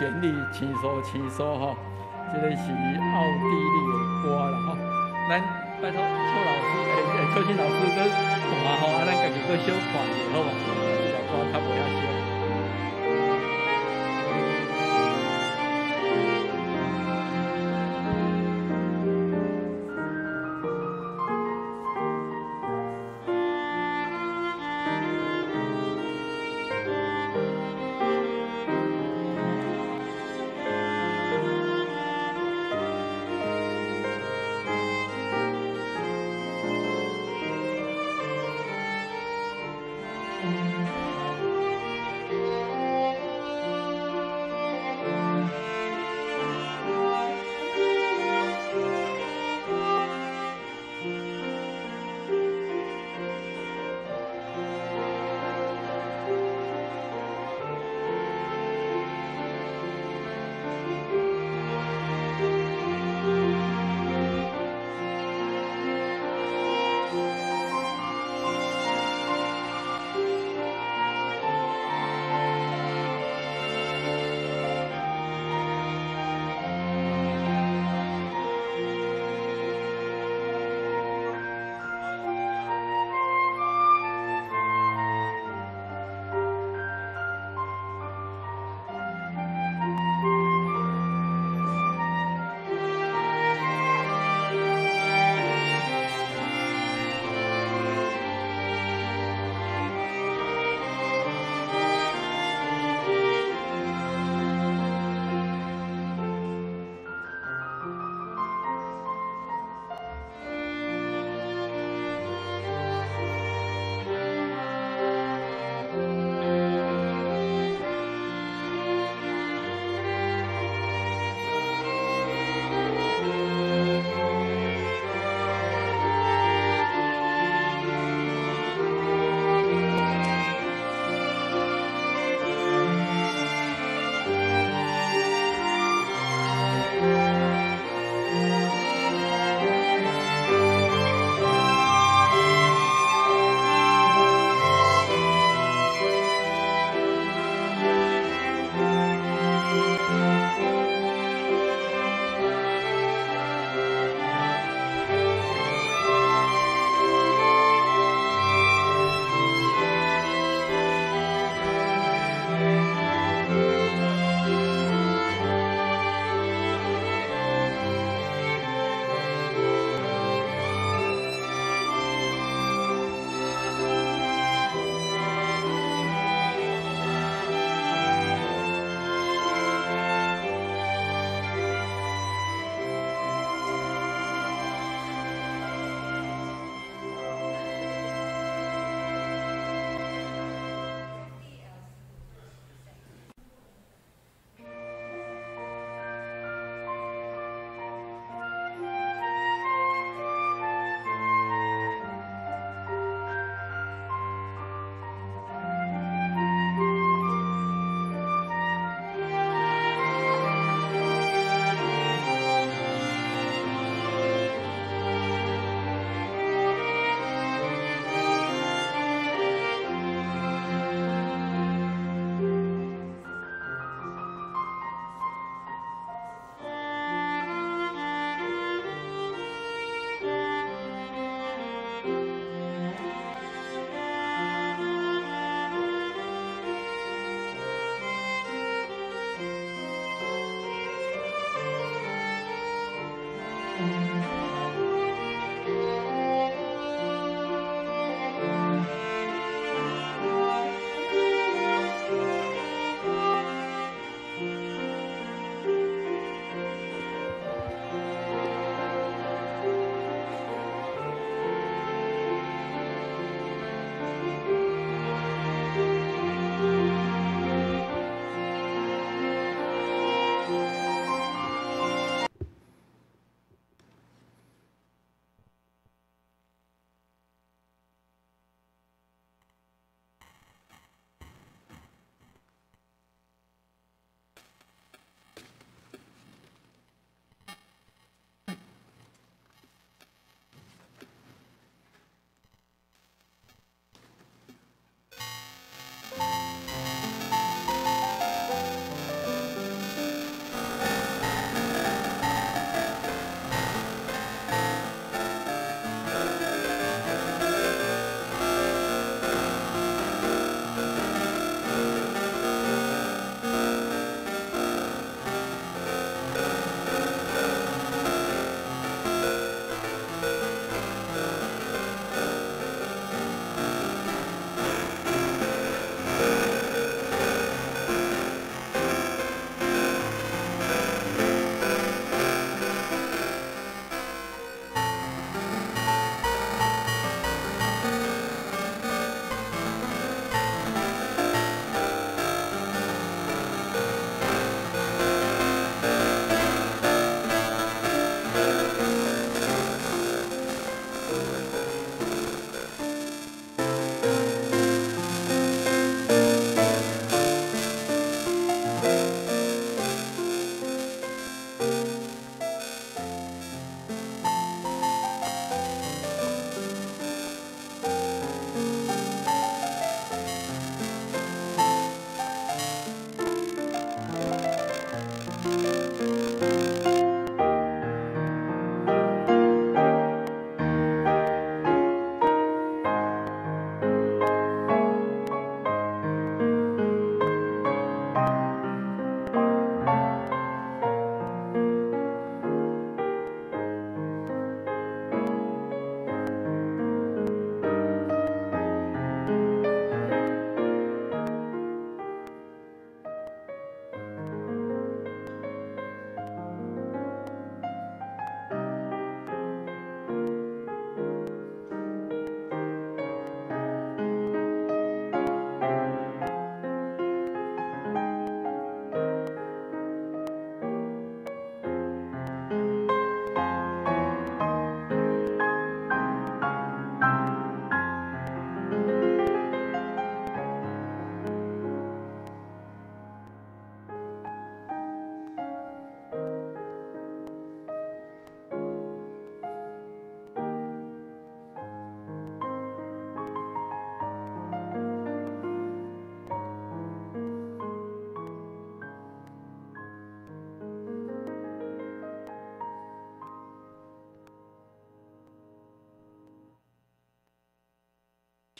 旋律，青酥青酥吼，這个是奧地利的歌啦吼。咱拜託邱老師，欸，邱新老師閣彈吼，啊，咱家己閣小看者好無？這個歌較無遐熟。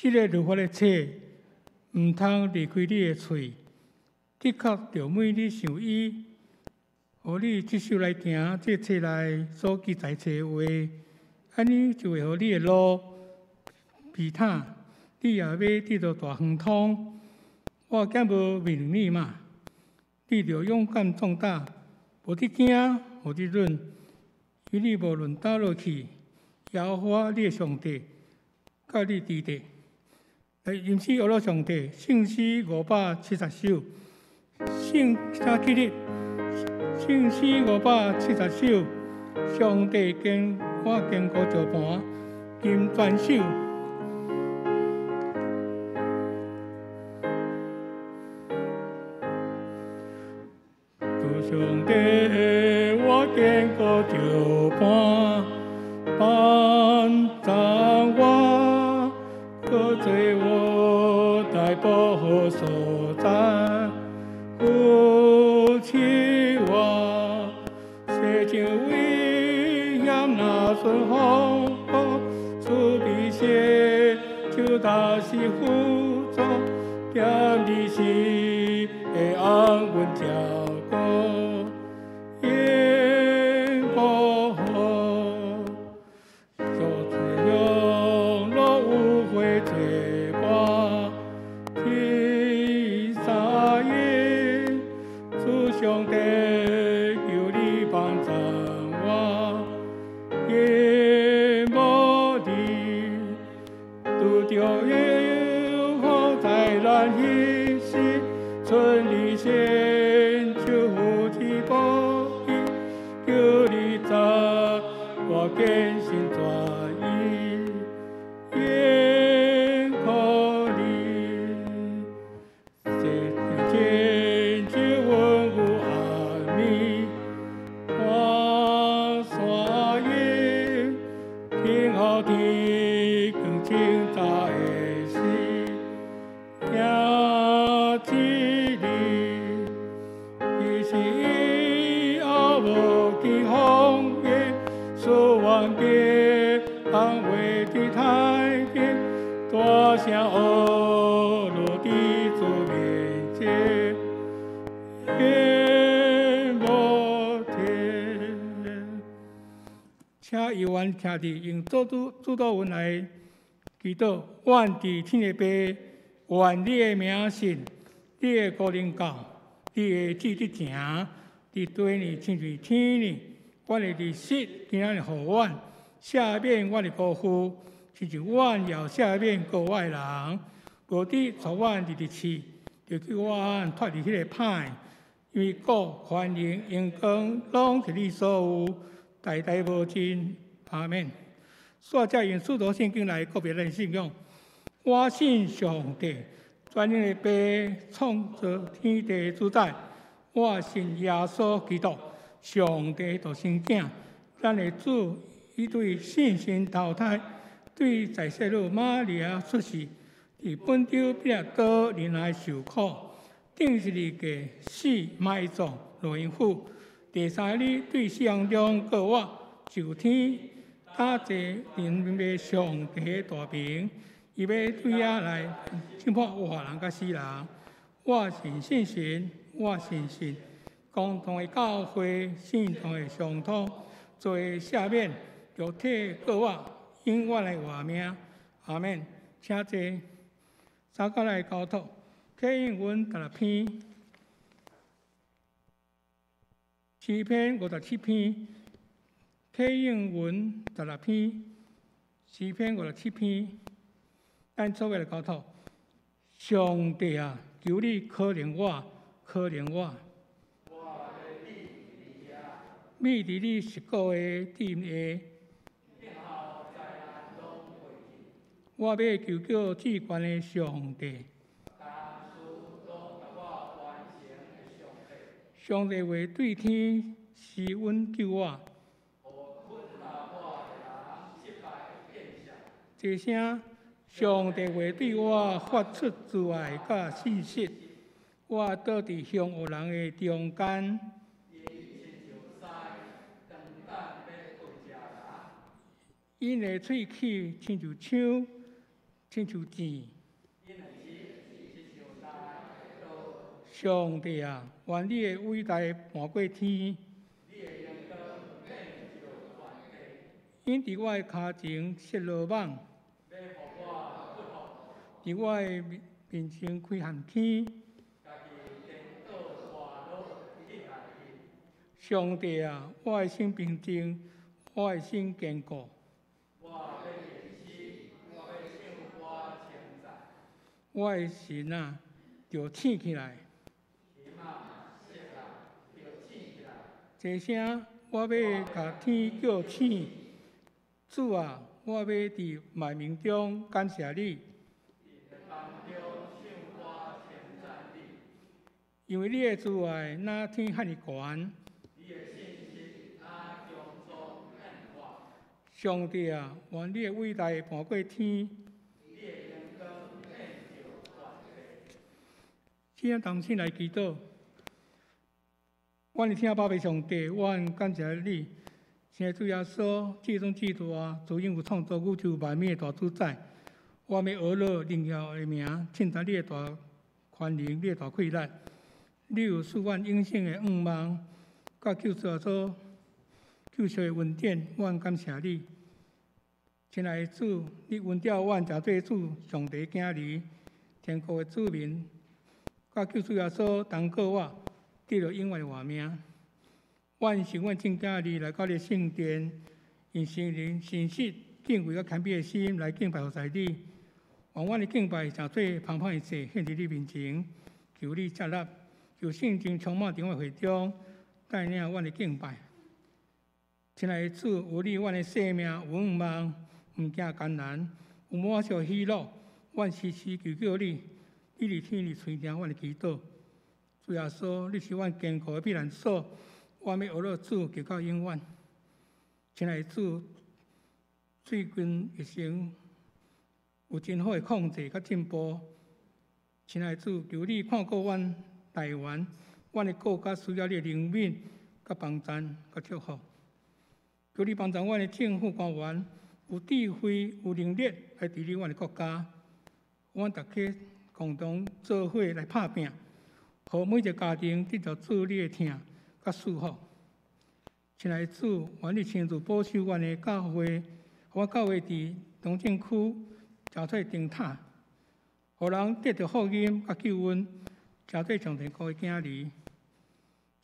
這个律法的冊毋通離開你的喙，的確著每日想伊，予你執守來行這冊內所記載的話，按呢就會予你的路平坦，你也欲得著大亨通。我敢無命令你嗎？你著勇敢壯膽，無得驚，無得忍，因為你無論佗落去，耶和華你的上帝佮你佇咧。來，吟詩學樂上帝，聖詩570首，聖請起立，聖詩570首，上帝堅我堅固石磐，吟全首。主上帝，我堅固石磐，幫助我，閣做我大保護所在，扶持我，世上危險若順風，慈悲聖手若是輔助，踮你時會安穩照顧，永保護。所用樂有花做伴，天三應，主上帝求你幫助我，永無你拄著憂苦災難彼時，存你聖手扶持保庇，求你助我堅心專意，依靠你。這天就穩固安眠，看山影，聽候天光清早的時，迎接你。彼時以後無見風雨，數萬遍安慰的太平，大聲學樂佇主面前，永無停。請議員徛佇用主禱文來祈禱，阮佇天的父，願你的名聖，你的國臨到，你的旨意成，佇地呢親像天呢。阮的日食今仔日予阮，赦免阮的辜負，親像阮也赦免辜阮的人。無得帶阮入去試，著救阮脫離彼个歹。因為國、權能、榮光，攏是你所有，代代無盡。阿們。煞才用使徒信經來告別咱的信仰。我信上帝，全能的父，創造天地的主宰。我信耶穌基督，上帝獨生囝，咱的主，伊對聖神投胎，對在聖女瑪利亞出世，佇本丟彼拉多忍耐受苦，釘十字架死埋葬落陰府，第三日對死人中復活，上天，搭坐仁愛上帝的大爿，伊欲對遐來審判活人佮死人。我信聖神，我相信共同的教會，聖徒的相通，罪赦免，肉體復活，永遠的活命。阿們。請坐。三個來交託，啟應文16篇，詩篇57篇，啟應文16篇，詩篇57篇，咱做伙來交託。上帝啊，求你可憐我，可憐我。覕佇你實古的殿下。我欲求告至懸的上帝。上帝話對天施恩救我。齊聲，上帝話對我發出慈愛佮信實，我倒佇兇惡人的中間。𪜶的喙齒親像槍，親像箭。上帝啊，願你的偉大瞞過天。𪜶佇我的跤前設羅網，佇我的面前開陷坑。上帝啊，我的心平靜，我的心堅固。我的神啊，著醒起來。這聲我欲共天叫醒。主啊，我欲佇萬民中感謝你，因為你的慈愛若天遐爾懸。上帝啊，願你的偉大瞞過天。請同心來祈禱。阮的天父爸上帝，阮感謝你。親愛主耶穌，至尊至大，自永有創造宇宙萬物的大主宰。我欲呵咾榮耀的名，稱讚你的大權能，你的大氣力。你有賜阮永生的願望，佮救贖耶穌救贖的恩典，阮感謝你。親愛的主，你恩召阮成做主上帝囝兒，天國的子民，佮救主耶穌同過我，得著永遠的活命。阮是阮正囝兒來到你的聖殿，用誠仁、誠實、敬畏佮謙卑的心來敬拜服侍你。願阮的敬拜成做芳芳的祭，獻佇你面前，求你接納，求聖靈充滿佇阮會中，帶領阮的敬拜。親愛的主，有你，阮的生命有願望，毋驚艱難，有滿足喜樂。阮時時求叫你，你佇天裡垂聽阮的祈禱。主耶穌，你是阮堅固的避難所。我欲呵咾主，直到永遠。親愛的主，最近疫情有真好的控制佮進步。親愛的主，求你看顧阮台灣，阮的國家需要你的憐憫、佮幫贊、佮祝福。求你幫助阮的政府官員有智慧、有能力來治理阮的國家。阮大家共同做伙來拍拚，予每一个家庭得著主你的疼佮祝福。親愛的主，願你親自保守阮的教會，予阮教會佇中正區成做燈塔，予人得著福音佮救恩，成做上天國的囝兒。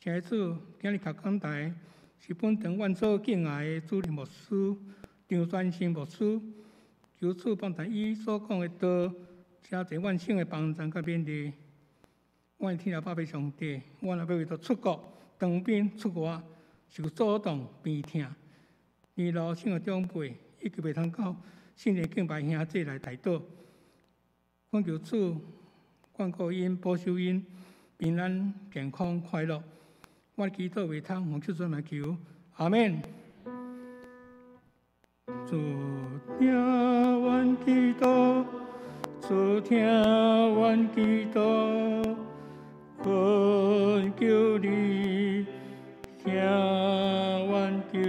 親愛的主，今日徛講台是本堂阮所敬愛的主任牧師張傳新牧師，求主幫助伊所講的道，成做阮生的幫贊佮勉勵。阮的天父爸爸上帝，阮若欲為著出國、當兵、出外，受阻擋、病痛，年老省的長輩，以及袂通到聖殿敬拜兄弟來代禱。懇求主，看顧𪜶，保守𪜶，平安、健康、快樂。我祈禱為通，奉主主名求，阿們。主聽阮祈禱，主聽阮祈禱，懇求你聽阮求，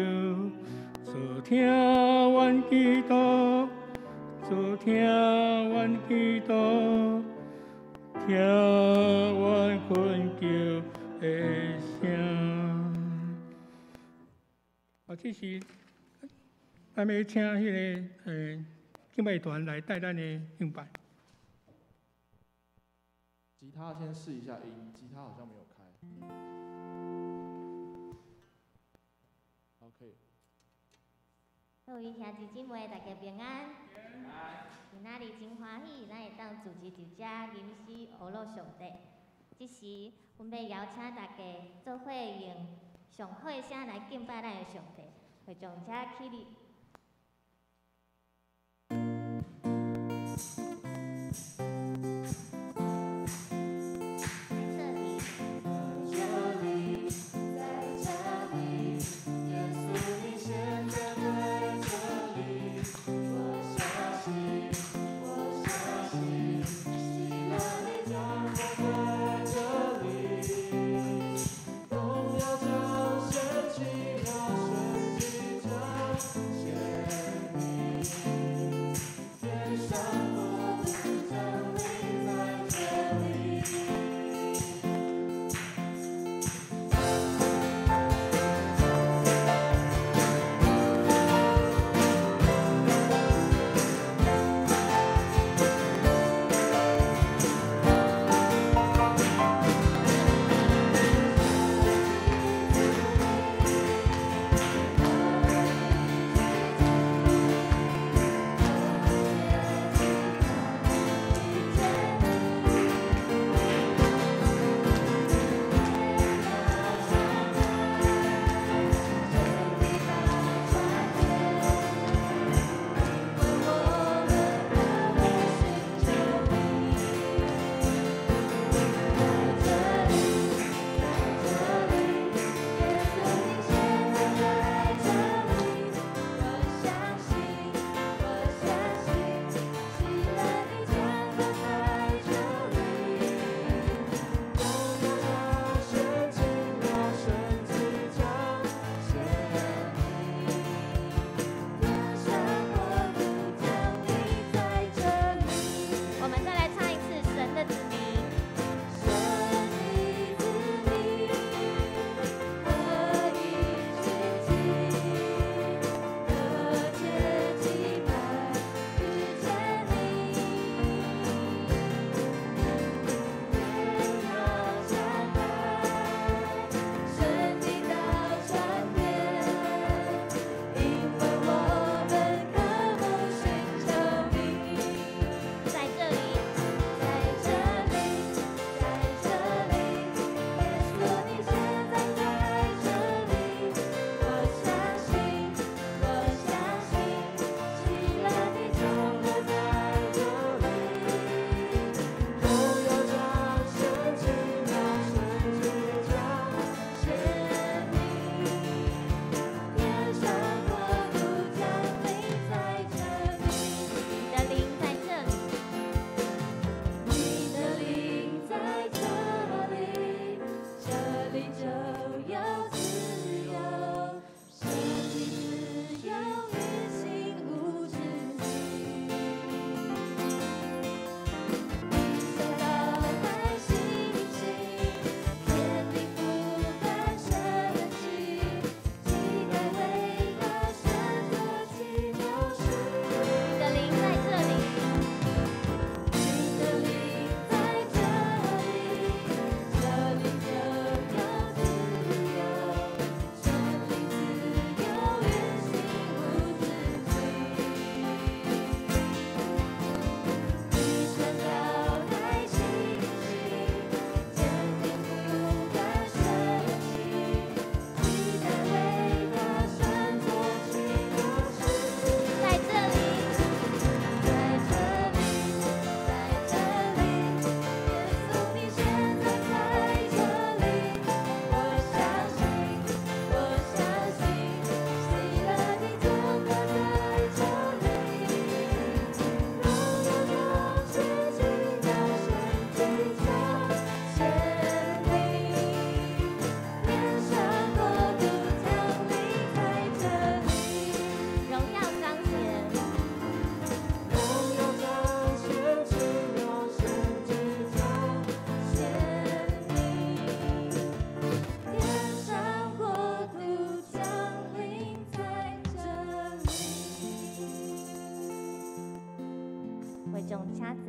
主聽阮祈禱，主聽阮祈禱，聽阮懇求的聲。啊，這是咱欲請彼个敬拜團來帶咱的敬拜。吉他先試一下音，吉他好像沒有開。OK。各位兄弟姊妹，大家平安。今仔日真歡喜，咱會當聚集佇遮吟詩呵咾上帝。這時，阮欲邀請大家做伙用上好的聲來敬拜咱的上帝，會將遮起立。奇妙神迹。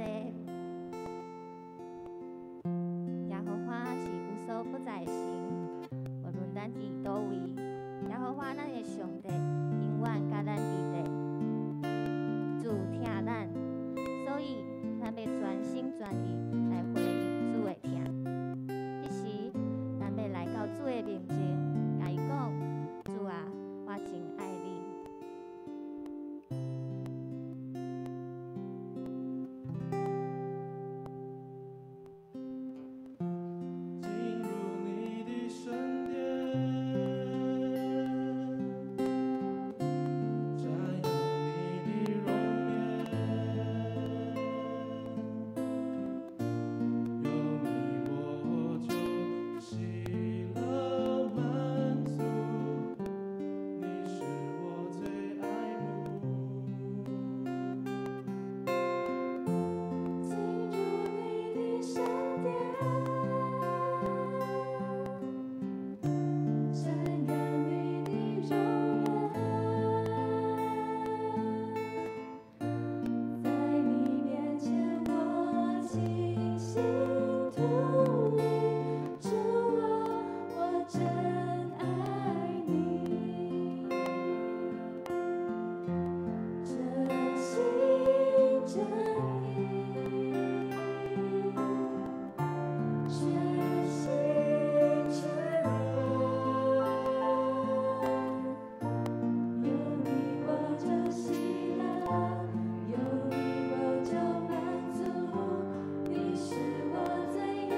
謝。耶和華是無所不在的神，無論咱佇佗位，耶和華咱的上帝永遠佮咱佇咧，主疼咱，所以咱欲全心全意來回應主的疼。這時，咱欲來到主的面前，共伊講：主啊，我真愛你。進入你的聖殿，瞻仰你的容顏，有你我就喜樂滿足，你是我最愛慕。進入你的聖殿，瞻仰你的容顏，在你面前我傾心吐意，主啊，我真愛你，真心真意，全心全意，有你我就喜樂，有你我就滿足，你是我最愛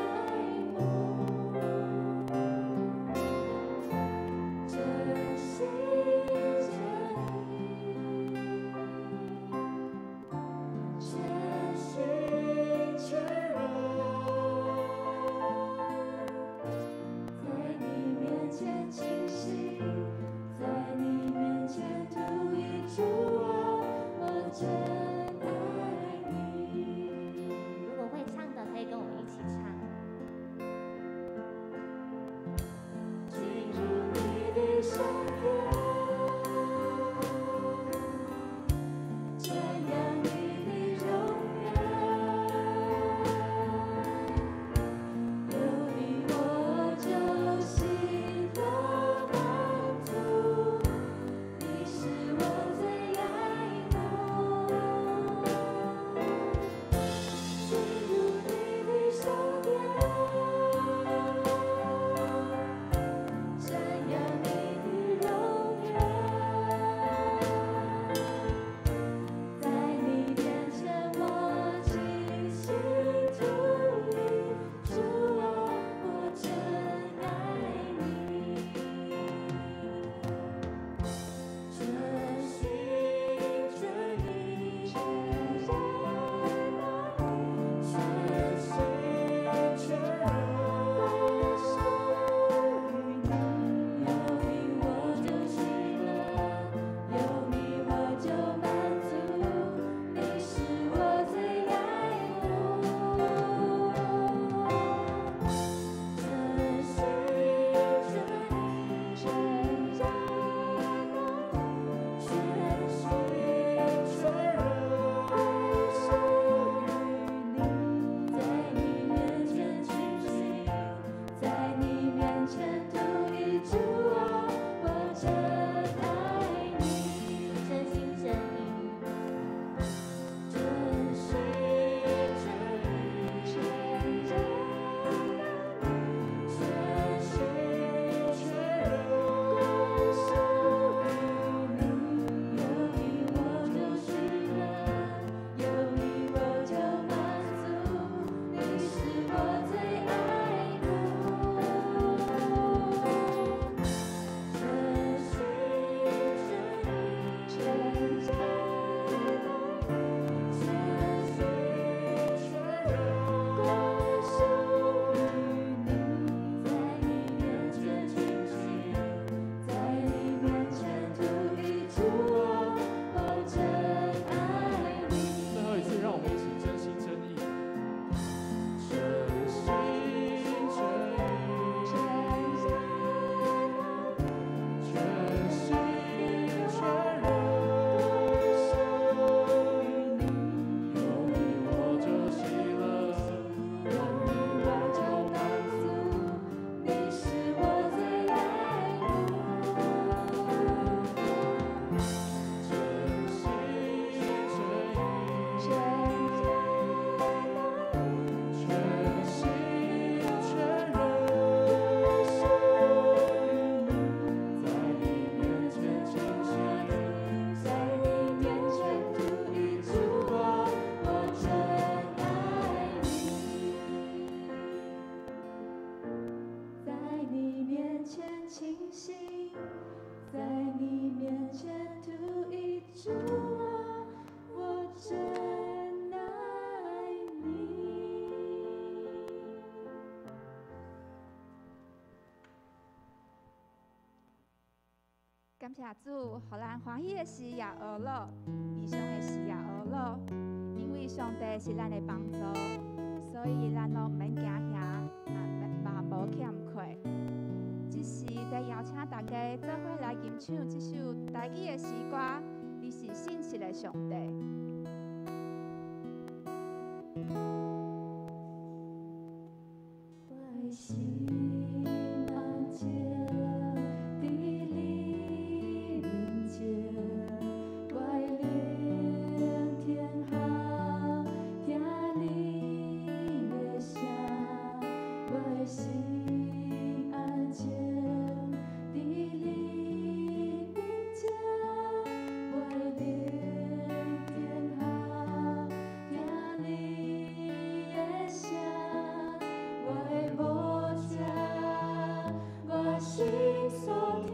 感謝主，予咱歡喜的時也呵樂，悲傷的時也呵樂，因為上帝是咱的幫助，所以咱攏毋免驚嚇，嘛無欠缺。這時欲邀請大家做伙來吟唱這首台語的詩歌，你是信實的上帝。我的心安靜佇你面前，我的靈停下聽你的聲，我的心安靜佇你面前，我的靈停下聽你的聲，我的牧者，我心所疼，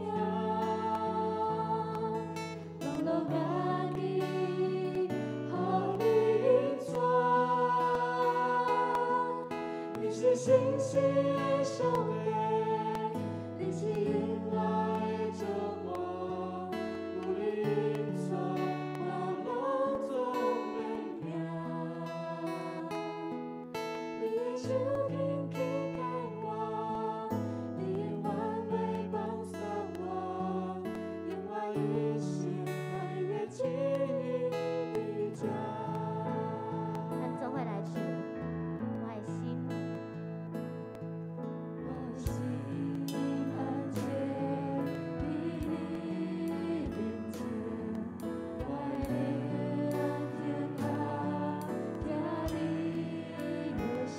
放落家己，予你引帶。你是信實的上帝，你是永遠的石伴，有你引帶，我攏總免驚。你的手輕輕牽我，你永遠袂放捨我，用我一生予你的旨意佇這。咱做伙來唱，我的心。我的心安靜佇你面前，我的靈停下聽你的聲，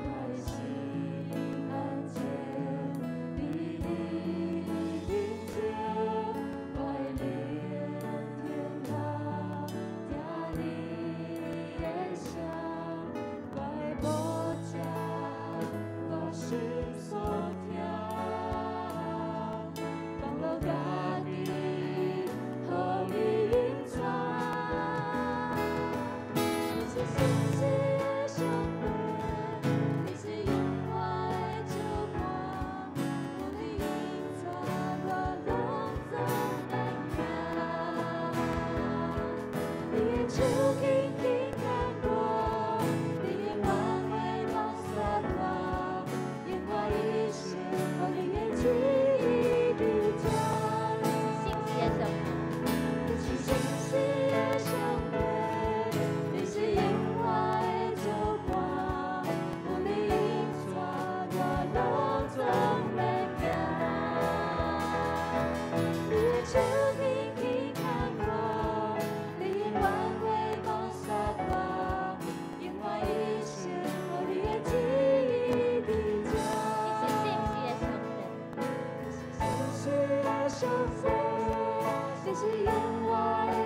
我的心安靜佇你面前，我的靈停下聽你的聲，我的牧者，我心所疼，放落家己，予你引帶。你是信實的上帝，你是永遠的石伴，有你引帶，我攏總免驚。你的手輕輕牽我，你永遠袂放捨我，用我一生予你的旨意佇這。信實的上帝，你是信實的上帝，你是永遠的石伴，有你引帶，我攏總免驚。你的手輕輕牽我，你永遠袂放捨我，用我一生予你的旨意佇這。你是信實的上帝，你是信實的上帝，你是永遠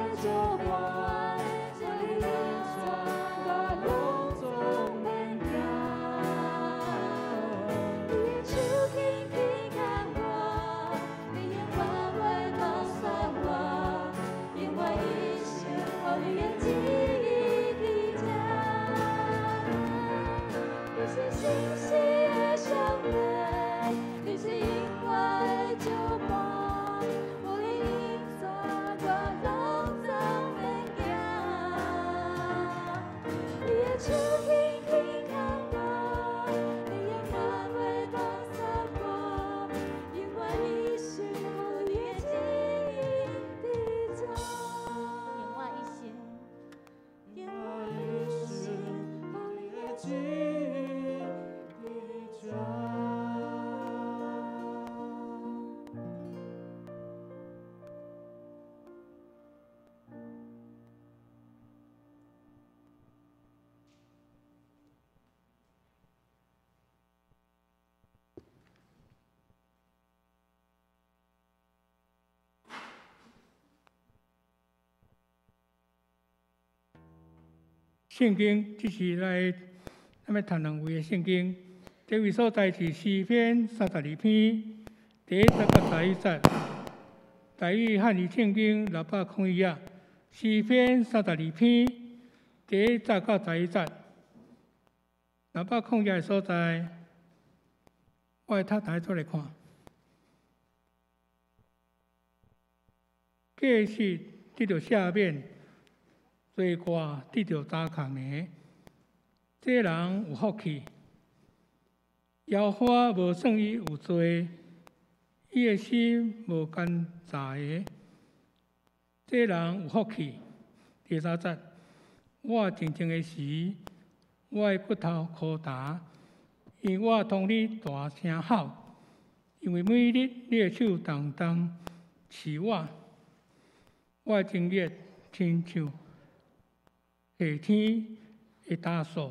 的石伴，有你引帶，我攏總免驚。你的手輕輕牽我，你永遠袂放捨我，用我一生予你的旨意佇這。你是信實的上帝，你是永遠的石伴，有你引帶，我攏總免驚。你的手輕輕牽我，你永遠袂放捨我，用我一生予你的旨意佇這。用我一生，用我一生予你的旨意佇這。聖經這是來咱欲讀兩位的聖經，這位所在是詩篇32篇第一節到11節，台語漢語聖經601頁，詩篇32篇第一節到11節，601頁的所在，我會讀大家做來看。過失得著赦免，罪過得著查空呢？這人有福氣，耶和華無算伊有罪，伊的心無奸詐的。這人有福氣。第三節，我靜靜的時，我的骨頭枯乾，因為我通你大聲吼，因為每日你的手重重飼我，我的精液親像夏天的焦燥。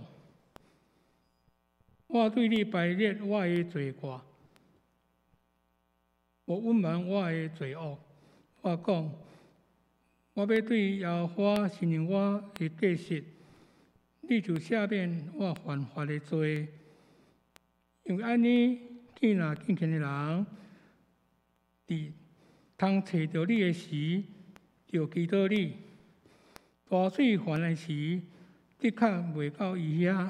我對你排列我的罪過，無隱瞞我的罪惡。我講，我欲對耶和華承認我的過失，你就赦免我犯法的罪。因為按呢，見若敬虔的人，佇通揣著你的時，就祈禱你；大水泛來時，的確袂到伊遐。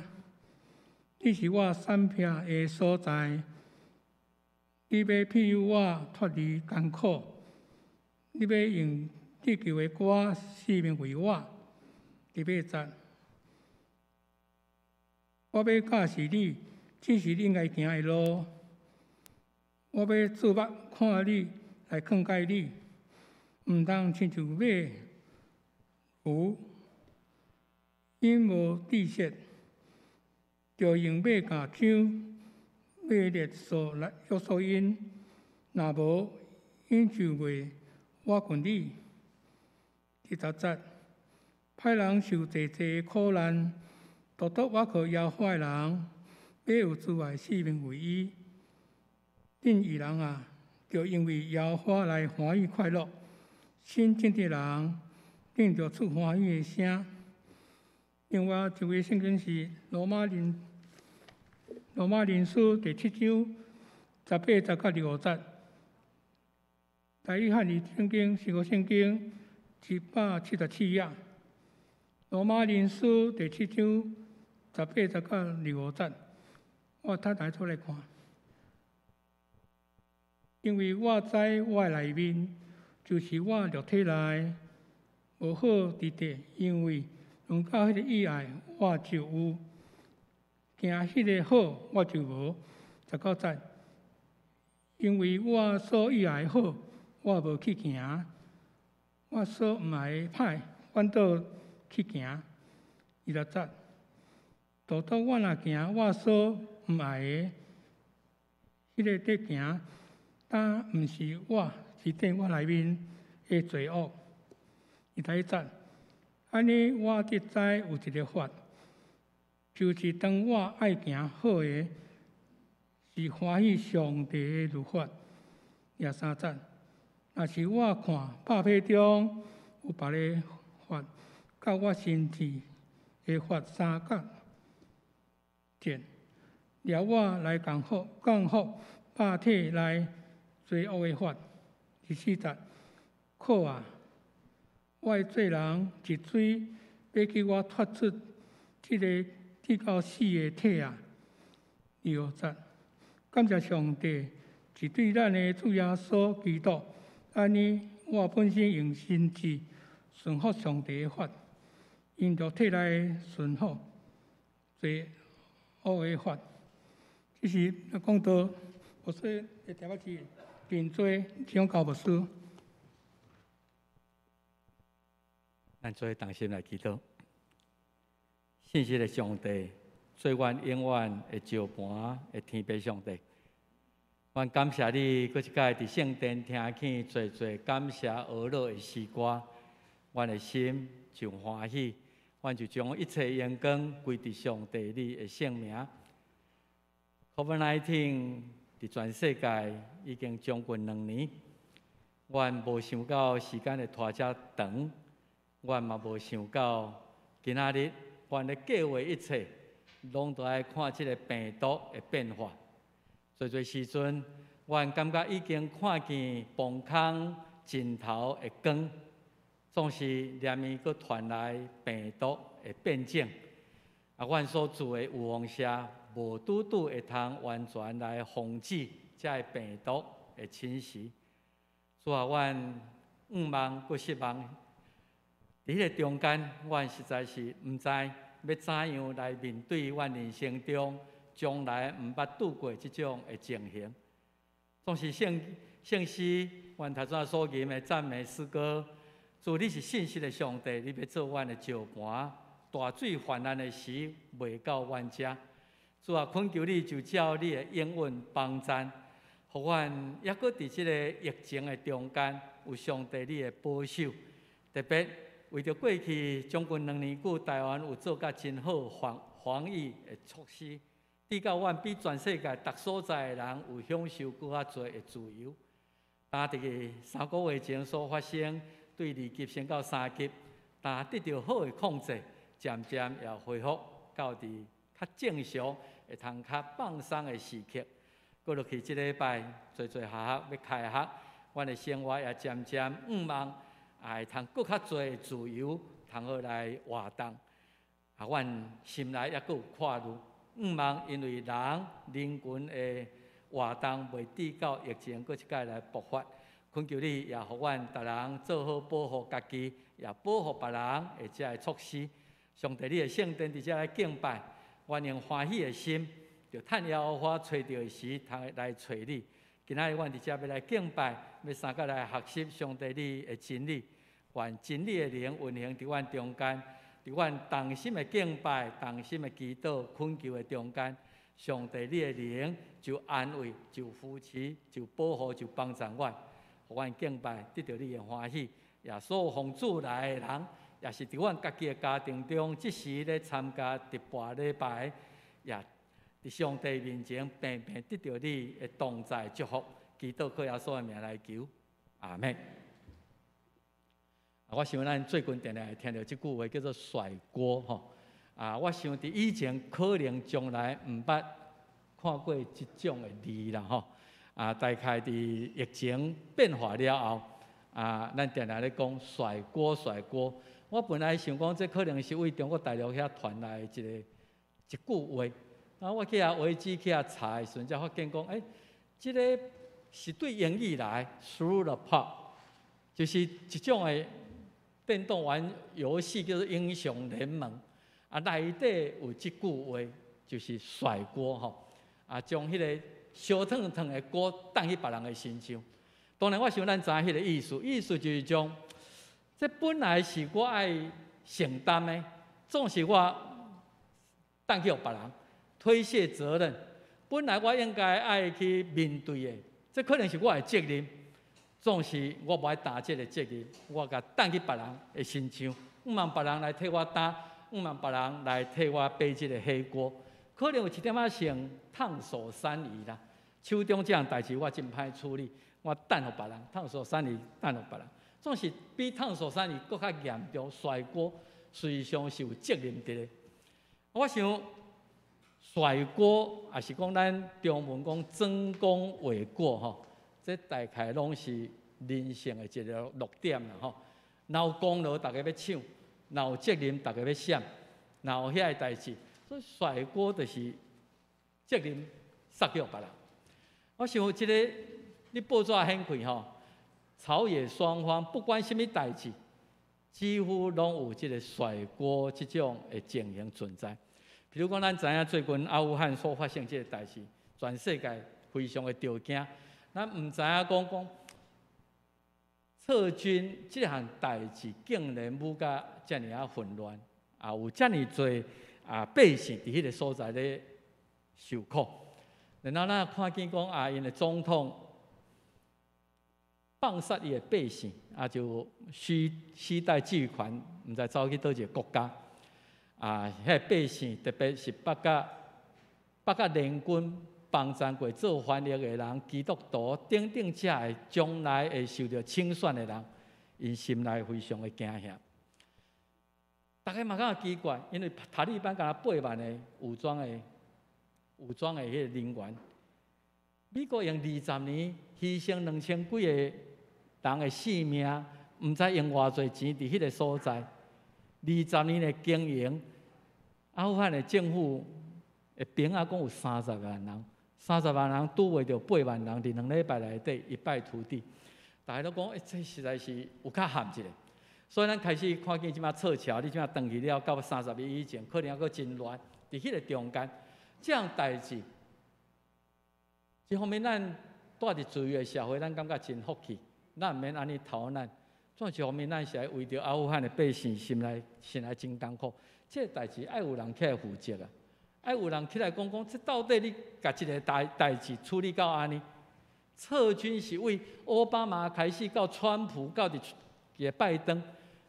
你是我閃避的所在，你欲庇佑我脫離艱苦，你欲用得救的歌四面圍我。第八節，我欲教示你，這是你應該行的路。我欲注目看你，來勸誡你，毋通親像馬牛，因無知識，著用馬鉸鉗、馬列索來約束𪜶，若無，𪜶就袂倚近你。第十節，歹人受濟濟苦難，獨獨倚靠耶和華的人，欲有慈愛四面圍伊。恁義人啊，著因為耶和華來歡喜快樂；心正直的人，恁著出歡喜的聲。另外一位聖經是羅馬人書第七章18節到25節，台語漢語聖經新約聖經177頁。羅馬人書第七章十八節到25節，我讀來出來看。因為我知我內面就是我肉體內無好之地，因為論到彼個意愛，我就有；行彼個好，我就無。19節，因為我所意愛好，我無去行；我所毋愛歹，反倒去行。20節，獨獨我若行我所毋愛的，彼個佇行，但毋是我，是佇我內面的罪惡。21節，按呢，我得知有一个法，就是當我愛行好的，是歡喜上帝的律法。23節，若是我看百體中有別个法，佮我身體的法相較戰，掠我來降服降服百體內罪惡的法。24節，苦啊！我的做人是誰欲叫我脫出這个至到死的體啊！25節，感謝上帝，是對咱的主耶穌基督，按呢，我本身用心智順服上帝的法，用肉體來順服罪惡的法。這是講到牧師的題目是認罪，請交牧師。咱做同心來祈禱，信實的上帝，做阮永遠的石磐的天父上帝，阮感謝你，閣一擺佇聖殿聽見濟濟感謝呵咾的詩歌，阮的心就歡喜，阮就將一切榮光歸佇上帝你的聖名。COVID-19 佇全世界已經將近2年，阮無想到時間會拖遮長。阮嘛無想到，今仔日阮咧計劃一切，攏都愛看這个病毒的變化。濟濟時陣，阮感覺已經看見崩空盡頭的光，總是連綿閣傳來病毒的變種。啊，阮所做的預防射，無拄拄會通完全來防止這个病毒的侵襲。主啊，阮向望閣失望。佇彼个中間，阮實在是毋知欲怎樣來面對阮人生中將來毋捌拄過這種的情形。總是聖聖詩，阮頭先所吟的讚美詩歌，主你是信實的上帝，你欲做阮的石磐，大水泛濫的時，袂到阮遮。主啊，懇求你就照你的應允幫贊，予阮猶閣佇這个疫情的中間，有上帝你的保守。特別為著過去將近2年久，台灣有做甲真好防疫的措施，致到阮比全世界逐所在的人有享受閣較濟的自由。但佇個3個月前所發生，對2級升到3級，但得著好的控制，漸漸也恢復到佇較正常，會通較放鬆的時刻。過落去這禮拜，濟濟學校欲開學，阮的生活也漸漸向望，也會通閣較濟自由，通好來活動。啊，阮心內猶閣有掛慮，向望因為人群的活動袂致到疫情閣一擺來爆發，懇求你也予阮逐人做好保護家己，也保護別人的這个措施。上帝，你的聖殿佇遮來敬拜，阮用歡喜的心，就趁耶和華揣著的時，通來揣你。今仔日阮佇遮欲來敬拜，欲相共來學習上帝你的真理，願真理的靈運行佇阮中間，佇阮同心的敬拜、同心的祈禱、懇求的中間，上帝你的靈就安慰、就扶持、就保護、就幫助阮，予阮敬拜得著你的歡喜。也所有奉主來的人，也是佇阮家己的家庭中，這時咧參加直播禮拜，也佇上帝面前平平得著你的同在祝福，祈禱靠耶穌的名來求，阿們。我想咱最近定定會聽著這句話叫做甩鍋吼。啊，我想佇以前可能從來毋捌看過這種的字啦吼。啊，大概佇疫情變化了後，啊，咱定定咧講甩鍋甩鍋。我本來想講這可能是對中國大陸遐傳來的一句話。啊，我去遐維基去遐查的時陣，才發現講，欸，這个是對英語來，throw the pot，就是一種的電動玩遊戲，叫做英雄聯盟。啊，內底有這句話，就是甩鍋吼。啊，將彼個燒燙燙的鍋擲去別人的身上。當然，我想咱知影彼个意思，意思就是將這本來是我愛承擔的，總是我擲去予別人。推卸責任，本來我應該愛去面對的，這可能是我的責任，總是我無愛擔這个責任，我共擲去別人的身上，向望別人來替我擔，向望別人來替我背這个黑鍋，可能有一點仔像燙手山芋啦，手中這項代誌我真歹處理，我擲予別人，燙手山芋擲予別人，總是比燙手山芋閣較嚴重，甩鍋事實上是有責任佇咧。我想。甩鍋，抑是講咱中文講轉功為過吼，這大概攏是人性的一个弱點啦吼。若有功勞，大家欲搶；若有責任，大家欲閃；若有遐个代誌，所以甩鍋就是責任捒予別人。我想這个你報紙掀開吼，朝野雙方不管啥物代誌，幾乎攏有這个甩鍋這種的情形存在。比如講，咱知影最近阿富汗所發生這个代誌，全世界非常的著驚。咱毋知影講講撤軍這項代誌，竟然舞甲遮爾仔混亂，啊，有遮爾濟啊百姓佇彼个所在咧受苦。然後咱看見講啊，𪜶的總統放殺伊的百姓，啊，就攜帶巨款，毋知走去佗一个國家。啊，彼个百姓特別是捌佮聯軍幫贊過做翻譯的人、基督徒等等，遮个將來會受著清算的人，𪜶心內非常的驚嚇。大家嘛感覺奇怪，因為塔利班敢若8萬个武裝的彼个人員，美國用20年犧牲2000幾个人的性命，毋知用偌濟錢佇彼个所在，二十年的經營。阿富汗的政府的兵仔講有30萬人，30萬人拄袂著8萬人，佇2禮拜內底一敗塗地。大家攏講，欸，這實在是有較譀一下。所以咱開始看見這馬撤僑，你這馬轉去了，到31以前，可能猶閣真亂。佇彼個中間，這樣代誌，一方面咱蹛佇自由的社會，咱感覺真福氣，咱毋免按呢逃難。總一方面，咱是愛為著阿富汗的百姓心內真艱苦。這個代誌愛有人起來負責啊！愛有人起來講講，這到底你共這個代誌處理到按呢？撤軍是為奧巴馬開始到川普到佇個拜登，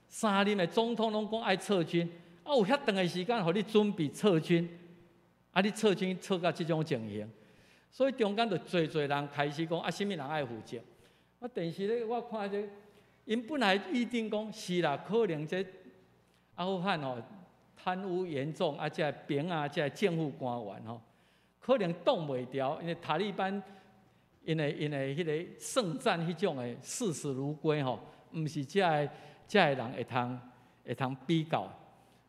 三任的總統攏講愛撤軍，啊有遐長的時間予你準備撤軍，啊你撤軍撤到這種情形，所以中間就濟濟人開始講啊，啥物人愛負責？啊電視咧我看這，𪜶本來預定講是啦，可能這阿富汗吼貪污嚴重，啊這兵啊這政府官員吼，可能擋袂牢，因為塔利班。𪜶的彼個聖戰彼種的視死如歸吼，毋是這個人會通比較。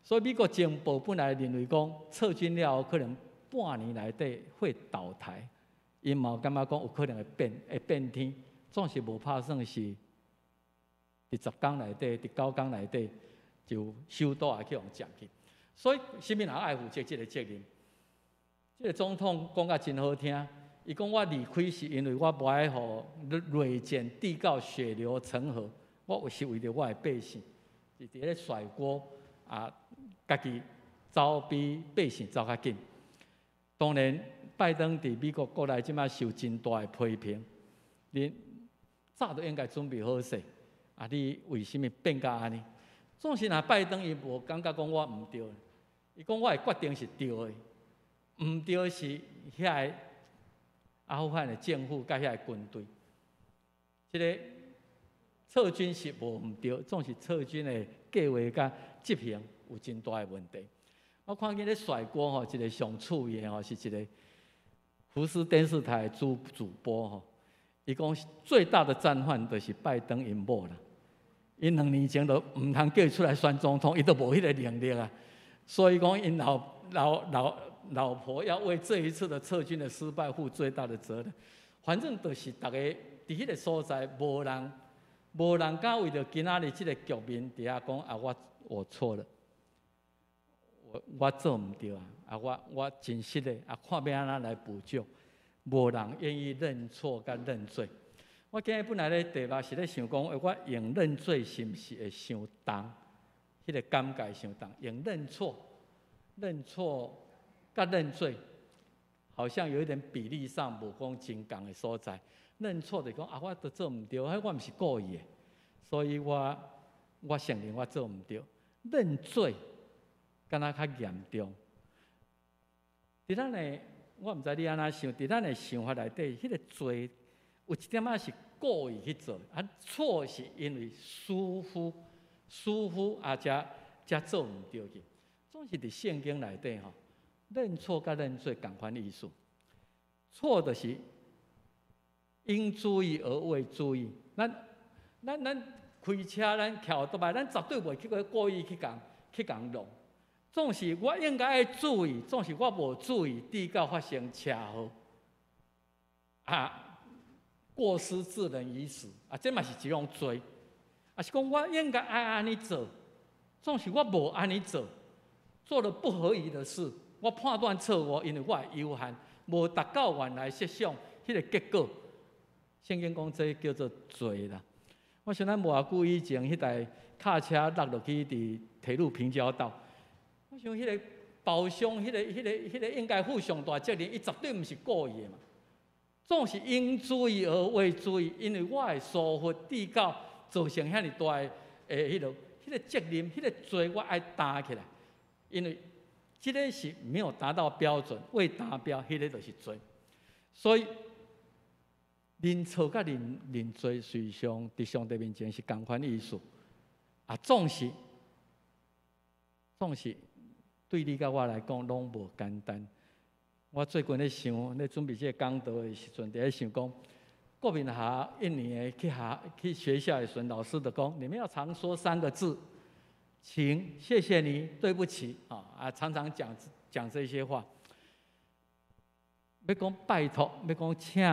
所以美國情報本來認為講撤軍了後，可能半年內底會倒台，𪜶嘛感覺講有可能會變天，總是無拍算是佇10工內底，佇9工內底就首都也去予佔去。所以，啥物人愛負責這個責任？這個總統講甲真好聽。伊講我離開是因為我無愛予內戰締到血流成河，我是為著我的百姓，是佇咧甩鍋啊，家己走比百姓走較緊。當然，拜登佇美國國內這擺受真大的批評，你早就應該準備好勢，啊，你為啥物變甲按呢？總是若拜登伊無感覺講我毋對，伊講我的決定是對的，毋對是遐个阿富汗的政府佮遐个軍隊，這个撤軍是無毋對，總是撤軍的計劃佮執行有真大的問題。我看見咧甩鍋吼，一個上趣味的吼，是一個福斯電視台主播吼，伊講最大的戰犯就是拜登𪜶某啦。𪜶2年前都毋通叫伊出來選總統，伊都無彼個能力啊。所以講，𪜶老婆要為這一次的撤軍的失敗負最大的責任。反正就是逐家佇彼個所在，無人敢為著今仔日這個局面佇遐講啊，我錯了，我做毋對啊，啊我真失禮啊，看欲按怎來補救，無人願意認錯佮認罪。我今日本來咧題目是咧想講，我用認罪是毋是會傷重？彼個感覺傷重，用認錯、認錯佮認罪，好像有一點比例上無講真仝的所在。認錯就講啊，我都做毋對，彼我毋是故意的，所以我承認我做毋對。認罪敢若較嚴重。佇咱的，我毋知你按怎想，佇咱的想法內底，彼個罪有一點仔是故意去做，啊錯是因為疏忽、疏忽啊，才做毋對去。總是佇聖經內底吼，認錯佮認罪仝款意思。錯就是應注意而未注意。咱開車，咱騎歐多擺，咱絕對袂去故意去共弄。總是我應該愛注意，總是我無注意，致到發生車禍。啊，過失致人於死啊，這嘛是一種罪。啊，是講我應該愛按呢做，總是我無按呢做，做了不合宜的事，我判斷錯誤，因為我有限，無達到原來設想彼個結果。聖經講這叫做罪啦。我想咱無偌久以前，彼台卡車落落去佇鐵路平交道，我想彼個包廂，彼個應該負上大責任，伊絕對毋是故意的嘛。總是應注意而未注意，因為我的疏忽，致到造成遐爾大的彼個責任，彼個罪我愛擔起來，因為這個是沒有達到標準，未達標，彼個就是罪。所以認錯佮認罪，實際上佇上帝面前是仝款意思。啊，總是對你佮我來講，攏無簡單。我最近咧想，咧準備這個講道的時陣，佇咧想講，國民校一年的去學校的時陣，老師就講，你們要常說三個字，請、謝謝你、對不起，啊，常常講講這些話。欲講拜託，欲講請，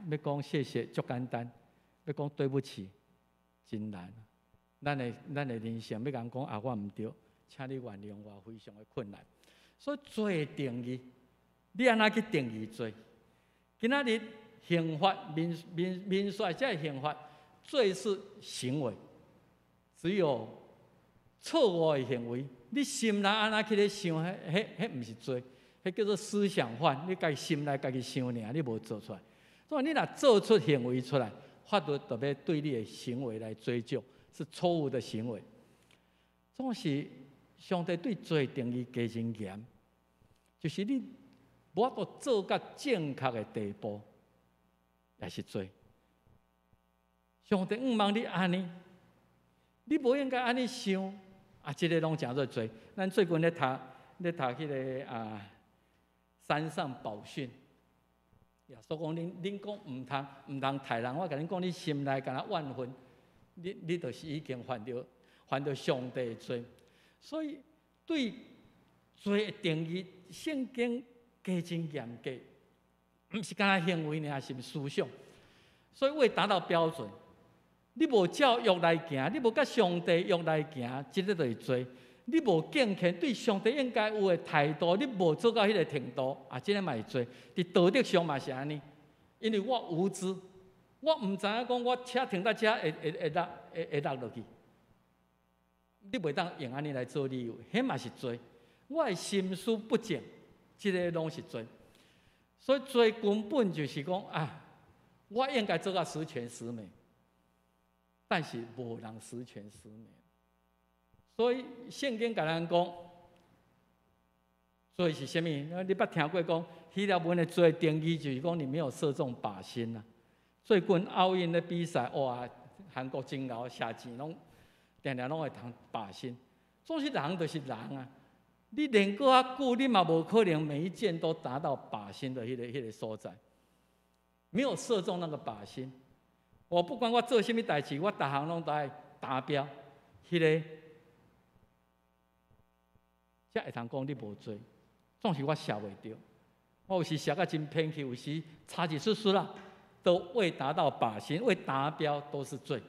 欲講謝謝，足簡單。欲講對不起，真難。咱的人生欲共講啊，我毋對，請你原諒我，非常的困難。所以罪的定義，你按怎去定義罪？今仔日刑法民訴這個刑法，罪是行為，只有錯誤的行為，你心內按怎去咧想，彼毋是罪，彼叫做思想犯。你家己心內家己想爾，你無做出來。所以你若做出行為出來，法律就欲對你的行為來追究，是錯誤的行為。總是上帝對罪定義加真嚴，就是你無法度做到正確的地步，也是罪。上帝向望你按呢，你無應該按呢想，啊，這个攏成做罪。咱最近咧讀彼个啊山上寶訓，耶穌講恁講毋通刣人，我共恁講，你心內敢若怨恨，你就是已經犯著上帝的罪。所以對罪的定義，聖經加真嚴格，毋是干焦行為爾，是思想。所以未達到標準，你無照約來行，你無佮上帝約來行，這个就是罪。你無敬虔，對上帝應該有的態度，你無做到彼个程度，啊，這个嘛是罪。佇道德上嘛是按呢，因為我無知，我毋知影講我車停佇遮會落落去。你袂當用按呢來做理由，彼嘛是罪。我的心思不正，這个攏是罪。所以罪根本就是講啊，我應該做到十全十美，但是無人十全十美。所以聖經共咱講，罪是啥物？你捌聽過講希臘文的罪定義就是講你沒有射中靶心啊。最近奧運的比賽，哇，韓國真𠢕，射箭攏定定攏會通靶心。總是人就是人啊，你練閣較久，你嘛無可能每一箭都達到靶心的彼个所在。沒有射中那個靶心，我不管我做啥物代誌，我逐項攏都愛達標。彼个才會通講你無罪，總是我射袂著。我有時射甲真偏去，有時差一絲絲啦，都未達到靶心，未達標都是罪。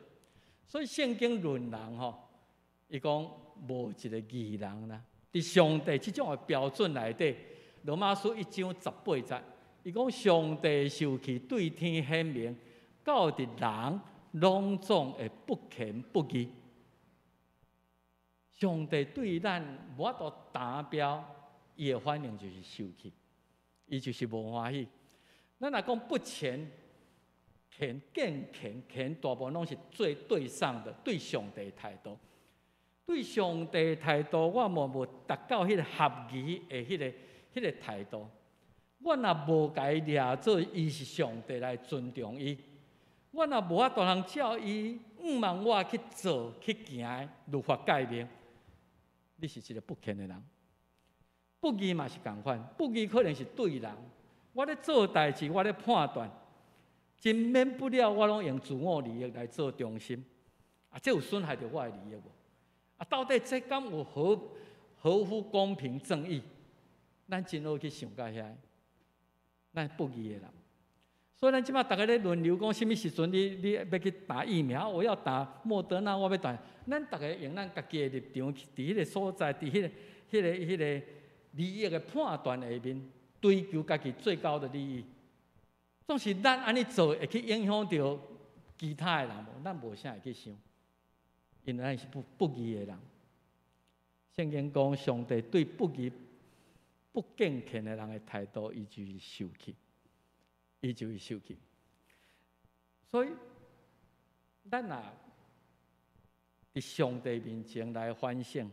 所以聖經論人吼，伊講無一個義人啦。佇上帝這種的標準內底，羅馬書1章18節，伊講上帝受氣對天顯明，到佇人攏總會不虔不義。上帝對咱無法度達標，伊的反應就是受氣，伊就是無歡喜。咱若講不虔、虔、敬虔、虔，大部分攏是最對上的，對上帝態度。對上帝態度，我無達到彼个合宜的彼个態度。我若無共伊掠做伊是上帝來尊重伊，我若無法度通照伊向望我去做去行律法誡命，你是一個不虔的人。不義嘛是仝款，不義可能是對人。我咧做代誌，我咧判斷，真免不了我攏用自我利益來做中心。啊，這有損害著我的利益無？啊，到底這敢有合乎公平正義？咱真好去想到遐，咱不義的人。所以咱這擺逐家咧輪流講，啥物時陣你欲去打疫苗？我要打莫德納，我欲打。咱逐家用咱家己的立場，佇彼个所在，佇彼个利益的判斷下面，追求家己最高的利益。總是咱按呢做，會去影響著其他的人無？咱無啥會去想，因為咱是不義的人。聖經講，上帝對不義、不敬虔的人的態度，伊就是受氣，伊就會受氣。所以，咱若佇上帝面前來反省，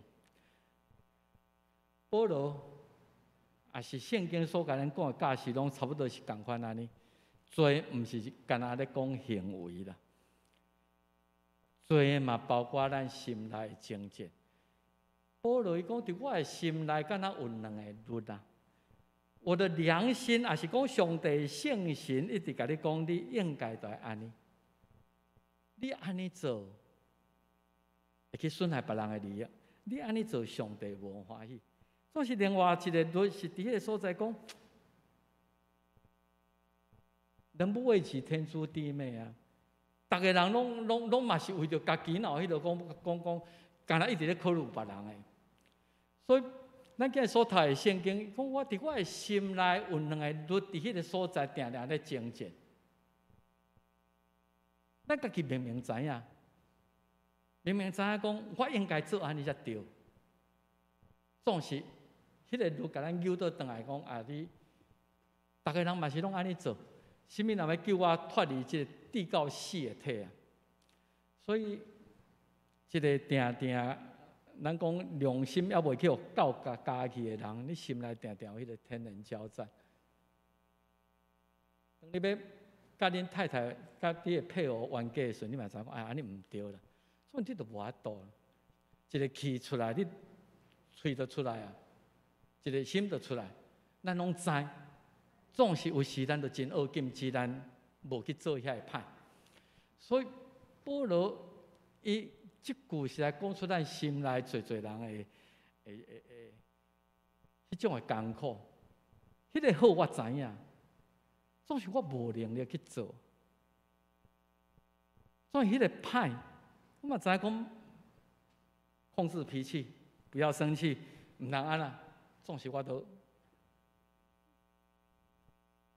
保羅也是聖經所共咱講的教示，攏差不多是仝款按呢。罪毋是干焦咧講行為啦，罪嘛包括咱心內的爭戰。保羅伊講，佇我的心內敢若有兩個律啊。我的良心，也是講上帝聖神一直共你講，你應該著愛按呢。你按呢做，會去損害別人的利益。你按呢做，上帝無歡喜。總是另外一個律是佇彼个所在講，人不為己，天誅地滅啊！逐个人攏嘛是為著家己，若有彼個講講講，敢若一直咧考慮別人的。所以，咱今日所讀的聖經，講我佇我的心內有兩个律佇彼个所在定定咧爭戰。咱家己明明知影，明明知影講我應該做按呢才對，總是彼个律共咱扭倒轉來講啊！你逐个人嘛是攏按呢做，啥物人欲救我脫離這个至到死的體啊？所以，這个定定，咱講良心猶未去予教教教去的人，你心內定定有彼个天人交戰。當你欲佮恁太太、佮你的配偶冤家的時陣，你嘛知影講，哎，按呢毋對啦，所以你就無法度。一个氣出來，你喙就出來啊，一个心就出來，咱攏知，總是有時咱就真惡禁止咱無去做遐个歹。所以保羅伊這句實在講出咱心內濟濟人的的的的彼種的艱苦。彼个好我知影，總是我無能力去做。所以彼个歹，我嘛知影講控制脾氣，不要生氣，毋通按呢，總是我都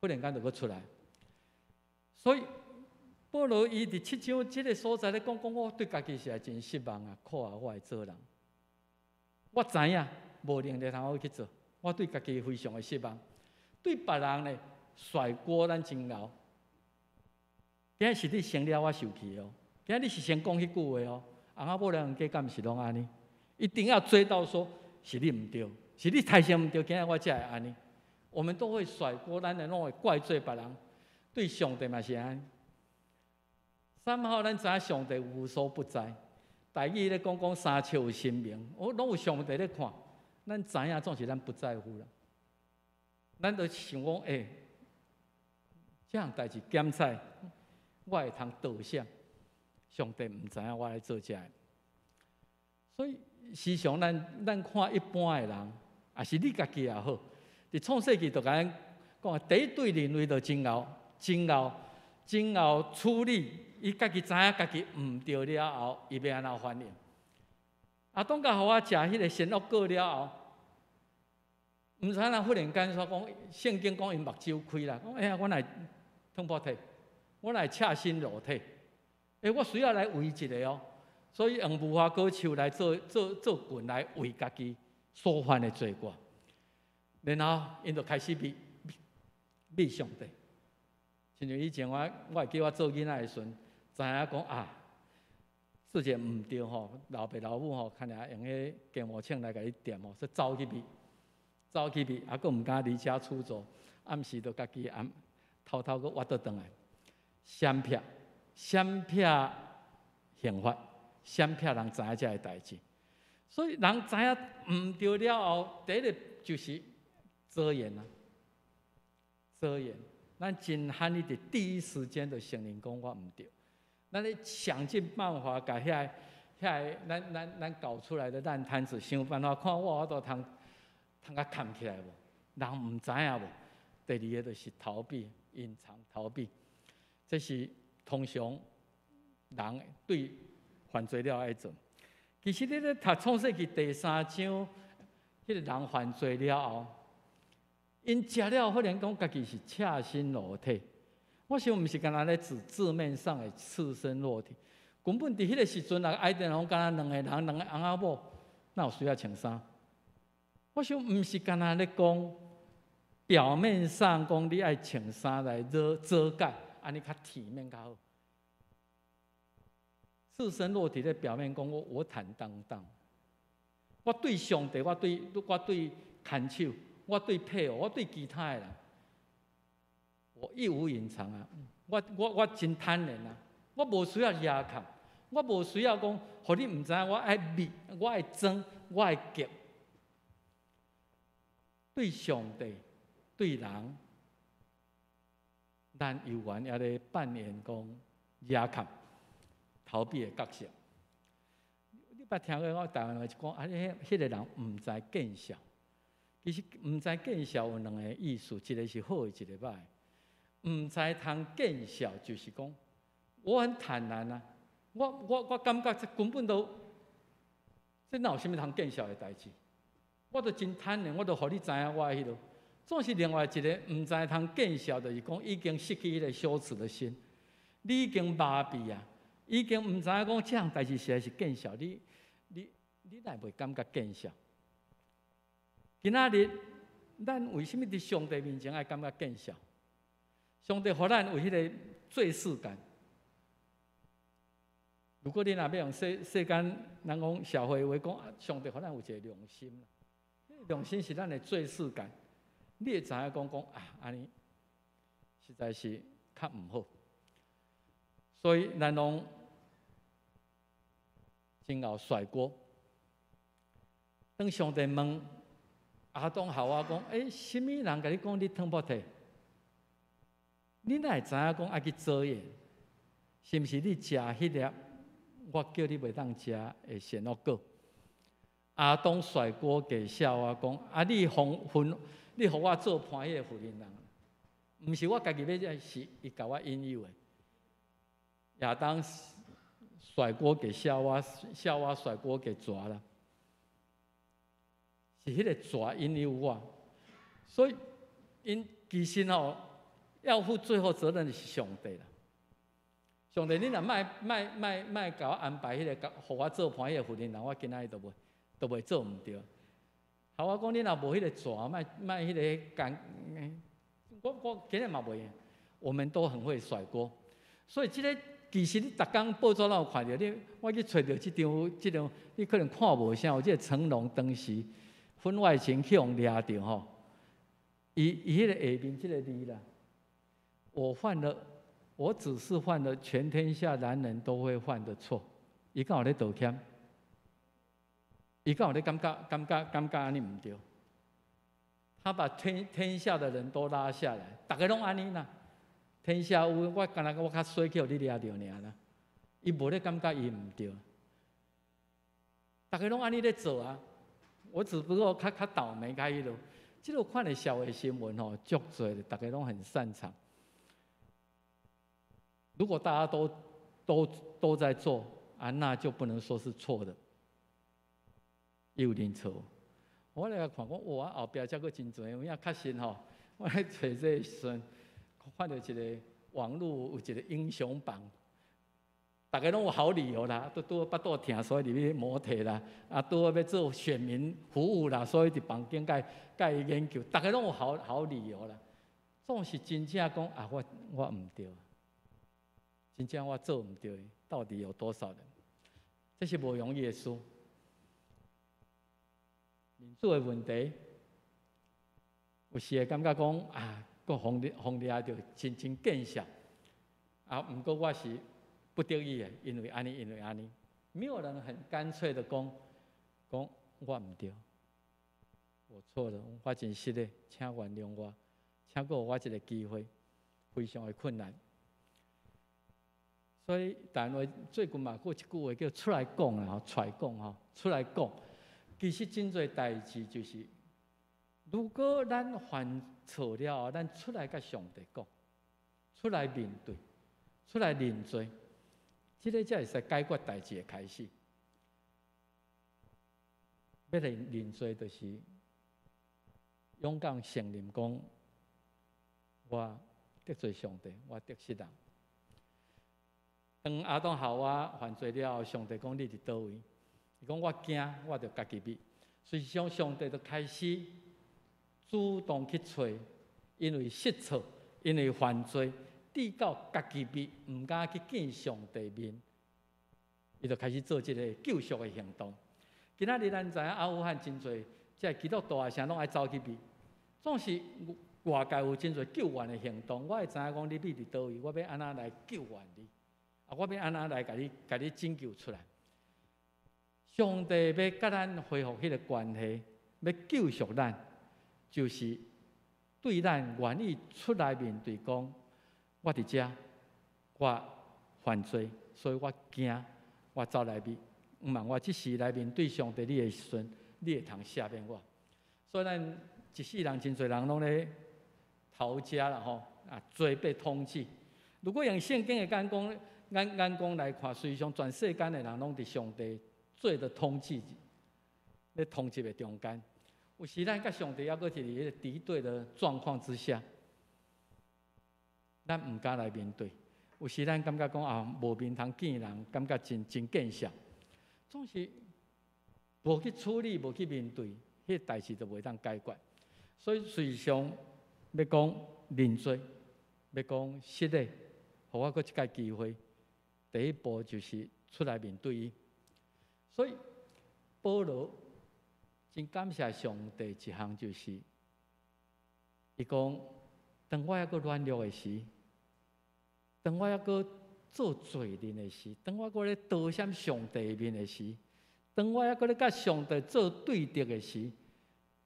忽然間就閣出來。所以保羅伊佇七章這个所在咧講講，我對家己實在真失望啊！苦啊，我的做人，我知影無能力通好去做，我對家己非常的失望。對別人呢，甩鍋咱真𠢕。今日是你先惹我受氣哦，今日你是先講彼句話哦，翁仔某人家敢毋是攏按呢？一定要追到說是你毋對，是你頭先毋對，今日我才會按呢。我們都會甩鍋，咱攏會怪罪別人，對上帝嘛是按呢。三號咱知影上帝無所不在，台語咧講講三尺有神明，我攏有上帝咧看，咱知影總是咱不在乎啦。咱就想講，欸，這項代誌檢採，我會通倒閃，上帝毋知影我咧做這个。所以時常咱看一般的人，抑是你家己也好，佇創世記就共咱講，第一對人類就真𠢕，真𠢕，真𠢕處理，伊家己知影家己毋對了後，伊欲按怎反應？亞當佮夏娃食彼个善惡果了後，毋知影忽然間說講，聖經講𪜶目睭開啦，講哎呀，我來褪破體，我來赤身露體，欸，我需要來圍一个哦，所以用無花果樹來做做做棍來圍家己所犯的罪過，然後𪜶就開始避避上帝。親像以前我會記我做囡仔的時陣，知影講啊，做一个毋對吼，老爸老母吼，可能用彼雞毛槍來共你電吼，說走去避，走去避，啊，閣毋敢離家出走，暗時就家己暗偷偷閣挖倒轉來，閃避，閃避刑罰，閃避人知影這个代誌。所以人知影毋對了後，第一个就是遮掩啊，遮掩。咱真罕你佇第一時間就承認講我毋對，咱咧想盡辦法共遐遐个咱咱咱搞出來的爛攤子，想辦法看我有法度通通共崁起來無？人毋知影無？第二个就是逃避、隱藏、逃避，這是通常人對犯罪了愛做。其實你咧讀創世記第三章，彼個人犯罪了後，𪜶食了忽然講家己是赤身露體。我想毋是干焦咧指字面上的赤身裸體，根本佇彼个時陣，若伊甸園干焦兩個人，兩個翁仔某，哪有需要穿衫？我想毋是干焦咧講表面上講你愛穿衫來遮遮蓋，按呢較體面較好。赤身裸體咧表面講我我坦蕩蕩，我對上帝，我對我對牽手，我對配偶，我對其他的人，我一無隱藏啊！我我我真坦然啊！我無需要掩蓋，我無需要講，予你毋知影我愛秘，我愛裝，我愛夾。對上帝，對人，咱猶原猶咧扮演講掩蓋、逃避的角色。你捌聽過我台灣話講啊？彼彼个人毋知見笑。其實毋知見笑有兩个意思，一个是好的，一个歹。毋知通見笑，就是講我很坦然啊，我感覺這根本都，這哪有啥物通見笑的代誌？我都真坦然，我都予你知影我彼落。總是另外一個毋知通見笑，就是講已經失去彼個羞恥的心，你已經麻痹啊，已經毋知影講這項代誌實在是見笑，你哪會感覺見笑？今仔日咱為啥物佇上帝面前愛感覺見笑？上帝予咱有彼個罪識感。如果你若欲用世間，人講社會話講，上帝予咱有一個良心，良心是咱的罪識感。你會知影講啊，按呢實在是較毋好。所以咱攏真𠢕甩鍋。當上帝問亞當夏娃講：欸，啥物人共你講你褪腹體？你哪會知影講愛去做伊？是毋是你食彼粒我叫你袂當食的善惡果？亞當甩鍋給夏娃講：啊，你予分，你予我做伴彼個婦人，毋是我家己欲食，是伊共我引誘的。亞當甩鍋給夏娃，夏娃甩鍋給蛇啦，是彼個蛇引誘我，所以𪜶其實吼要負最後責任的是上帝啦。上帝，你若莫莫莫莫共我安排彼個，予我做伴彼個婦人，我今仔日都袂做毋著。夏娃講，你若無彼個蛇，莫莫彼個干，我今日嘛袂。我們都很會甩鍋，所以這個其實你逐工報紙攏有看著，你我去揣著這張，你可能看無啥。有這個成龍當時婚外情去予掠著吼，伊彼個下面這個字啦，我犯了，我只是犯了全天下男人都會犯的錯，伊敢有咧道歉？伊敢有咧感覺按呢毋著？他把天下的人都拉下來，逐家攏按呢啦。天下烏我敢若我較衰去予你掠著爾啦。伊無咧感覺伊毋著，逐家攏按呢咧做啊。我只不過較倒楣較彼落。這個款的社會新聞吼，足濟，逐家攏很擅長。如果大家都在做啊，那就不能說是錯的。伊有認錯。我來看講，哇，後壁才閣真濟，有影確實吼。我咧揣這個時陣，看著一個網路有一個英雄榜，逐家攏有好理由啦，都拄好腹肚疼，所以入去摩鐵啦，啊，拄好欲做選民服務啦，所以佇房間共伊研究，逐家攏有好理由啦。總是真正講啊，我毋著，真正我做毋著，到底有多少人？這是無容易的事。民主的問題，有時會感覺講啊，閣予掠著真見笑。啊，毋過我是不得已的，因為按呢，因為按呢，沒有人很乾脆的講我毋著，我錯了，我真失禮，請原諒我，請閣予我一個機會，非常的困難。所以，台灣最近嘛，閣有一句話叫出來講啦，吼，出來講吼，出來講。其實真濟代誌就是，如果咱犯錯了，咱出來共上帝講，出來面對，出來認罪，這個才會使解決代誌的開始。欲認罪，就是勇敢承認講，我得罪上帝，我得失人。當亞當夏娃犯罪了後，上帝講你佇佗位？伊講我驚，我就家己避。所以上帝就開始主動去揣，因為失錯，因為犯罪，直到家己避，毋敢去見上帝面，伊就開始做這個救贖的行動。今仔日咱知影阿富汗真濟，這個基督徒啊，啥攏愛走去避，總是外界有真濟救援的行動。我會知影講你避佇佗位，我欲按怎來救援你？啊，我欲按怎來共你拯救出來？上帝欲共咱恢復彼個關係，欲救贖咱，就是對咱願意出來面對講，我佇遮，我犯罪，所以我驚，我走來避。毋茫我這時來面對上帝你的時陣，你會通赦免我。所以咱一世人真濟人攏咧逃家啦吼，啊，罪被通緝。如果用聖經的講講，眼光來看，實際上全世間的人攏佇上帝罪的統治咧統治的中間。有時咱佮上帝猶閣是佇彼个敵對的狀況之下，咱毋敢來面對。有時咱感覺講啊，無面通見人，感覺真真見笑，總是無去處理，無去面對，彼个代誌就袂當解決。所以實際上欲講認罪，欲講失禮，予我閣一擺機會。第一步就是出來面對伊。所以保羅真感謝上帝一項，就是伊講，當我猶閣軟弱的時，當我猶閣做罪人的時，當我閣咧躲閃上帝面的時，當我猶閣咧佮上帝做對敵的時，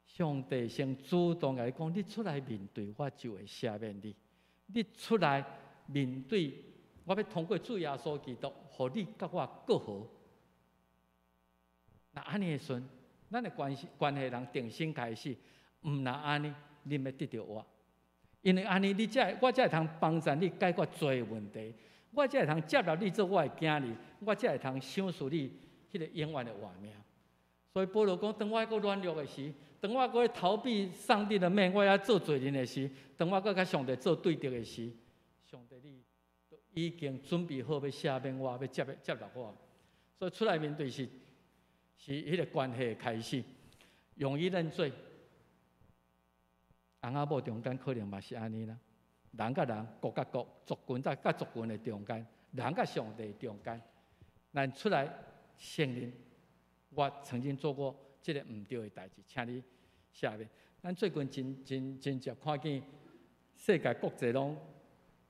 上帝先主動共你講：你出來面對，我就會赦免你。你出來面對，我欲通過主耶穌基督，予你佮我閣和。若按呢的時陣，咱的關係關係人重新開始。毋若按呢，恁欲得著我，因為按呢，你才我才會通幫助你解決罪問題，我才會通接納你做我的囝兒，我才會通賞賜你彼个永遠的活命。所以保羅講，當我猶閣軟弱的時，當我閣咧逃避上帝的面，我猶做罪人的時，當我閣佮上帝做對敵的時，上帝你都已經準備好欲赦免我，欲接納我。所以出來面對是彼个關係的開始，勇於認罪。翁仔某中間可能嘛是按呢啦，人佮人，國佮國，族群佮族群的中間，人佮上帝中間，咱出來承認，我曾經做過這个毋對的代誌，請你赦免。咱最近真真真濟看見世界國際攏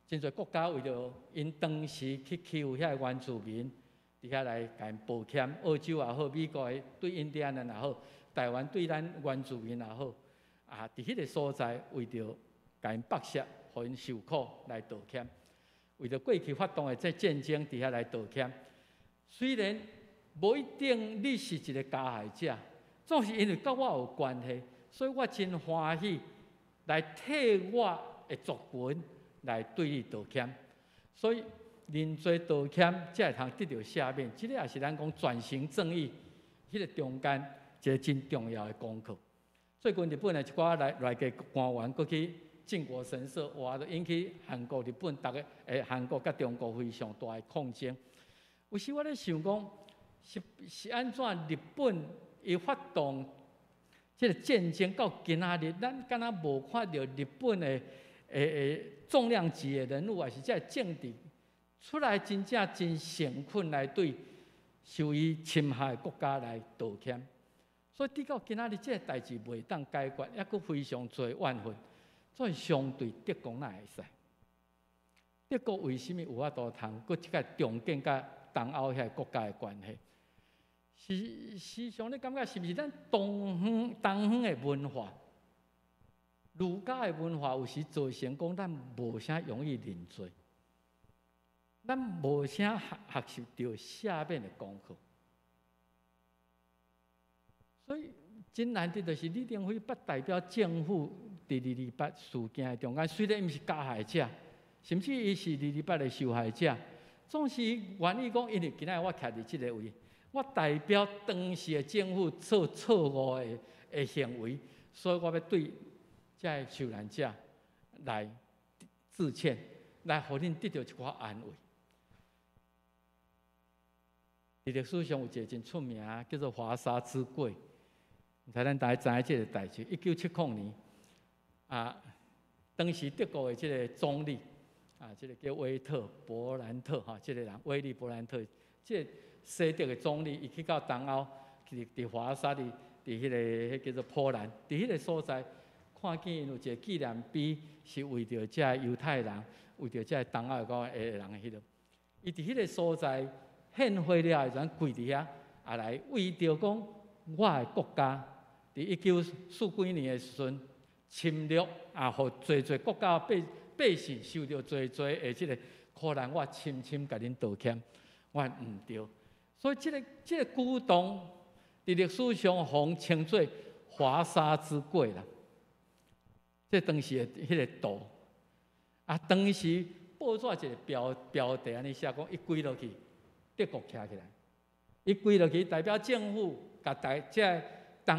真濟國家為著𪜶當時去欺負遐个原住民，佇遐來共𪜶抱歉。澳洲也好，美國的對印第安人也好，台灣對咱原住民也好，啊，佇彼个所在為著共𪜶剝削，予𪜶受苦來道歉。為著過去發動的這戰爭，佇遐來道歉。雖然無一定你是一个加害者，總是因為佮我有關係，所以我真歡喜來替我的族群來對你道歉。所以認罪道歉，才會通得著赦免。這个也是咱講轉型正義彼个中間一个真重要的功課。最近日本的一寡內閣官員，閣去靖國神社，哇，就引起韓國、日本逐个，韓國佮中國非常大的抗爭。有時我咧想講，是按怎日本伊發動這个戰爭到今仔日，咱敢若無看著日本的重量級的人物，抑是這个政治出來真正真誠懇來對受伊侵害的國家來道歉。所以直到今仔日，這个代誌袂當解決，猶閣非常濟怨恨。所以相對德國哪會使？德國為啥物有法度通閣這擺重建佮東歐遐國家的關係？時時常你感覺是毋是咱東方的文化、儒家的文化有時造成講咱無啥容易認罪，咱無啥學習著赦免的功課。所以真難得就是李登輝捌代表政府佇二二八事件的中間，雖然伊毋是加害者，甚至伊是二二八的受害者，總是願意講，因為今仔日我徛佇這个位，我代表當時的政府做錯誤的行為，所以我欲對這个受難者來致歉，來予恁得著一寡安慰。佇歷史上有一个真出名，叫做華沙之跪。毋知咱大家知影這个代誌？1970年，啊，當時德國的這个總理，啊，這个叫威特勃蘭特哈，這个人威利勃蘭特，這个西德的總理，伊去到東歐，佇華沙佇彼个彼叫做波蘭，佇彼个所在，看見有一个紀念碑，是為著這个猶太人，為著這个東歐的人彼个，伊佇彼个所在獻花了後，陣跪佇遐，啊來為著講我的國家，佇19四幾年的時陣侵略，啊，予濟濟國家百姓受著濟濟的這个苦難，我深深共恁道歉，我毋對。所以這个舉動，佇歷史上予稱做華沙之跪啦。這當時的彼个圖，啊，當時報紙一个標題按呢寫講，伊跪落去，德國徛起來，伊跪落去代表政府，共大這東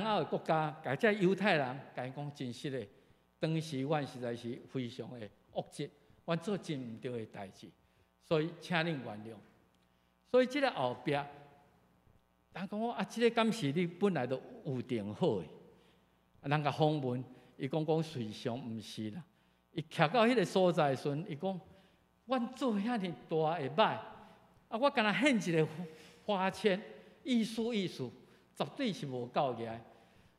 歐的國家，共這猶太人，共𪜶講真實的，當時阮實在是非常的惡質，阮做真毋對的代誌，所以請恁原諒。所以這个後壁，人講啊，這个敢是你本來就預定好的？人共訪問，伊講事實上毋是啦。伊徛到彼个所在的時陣，伊講：阮做遐爾大的歹，啊，我干焦獻一个花圈，意思意思，絕對是無夠額。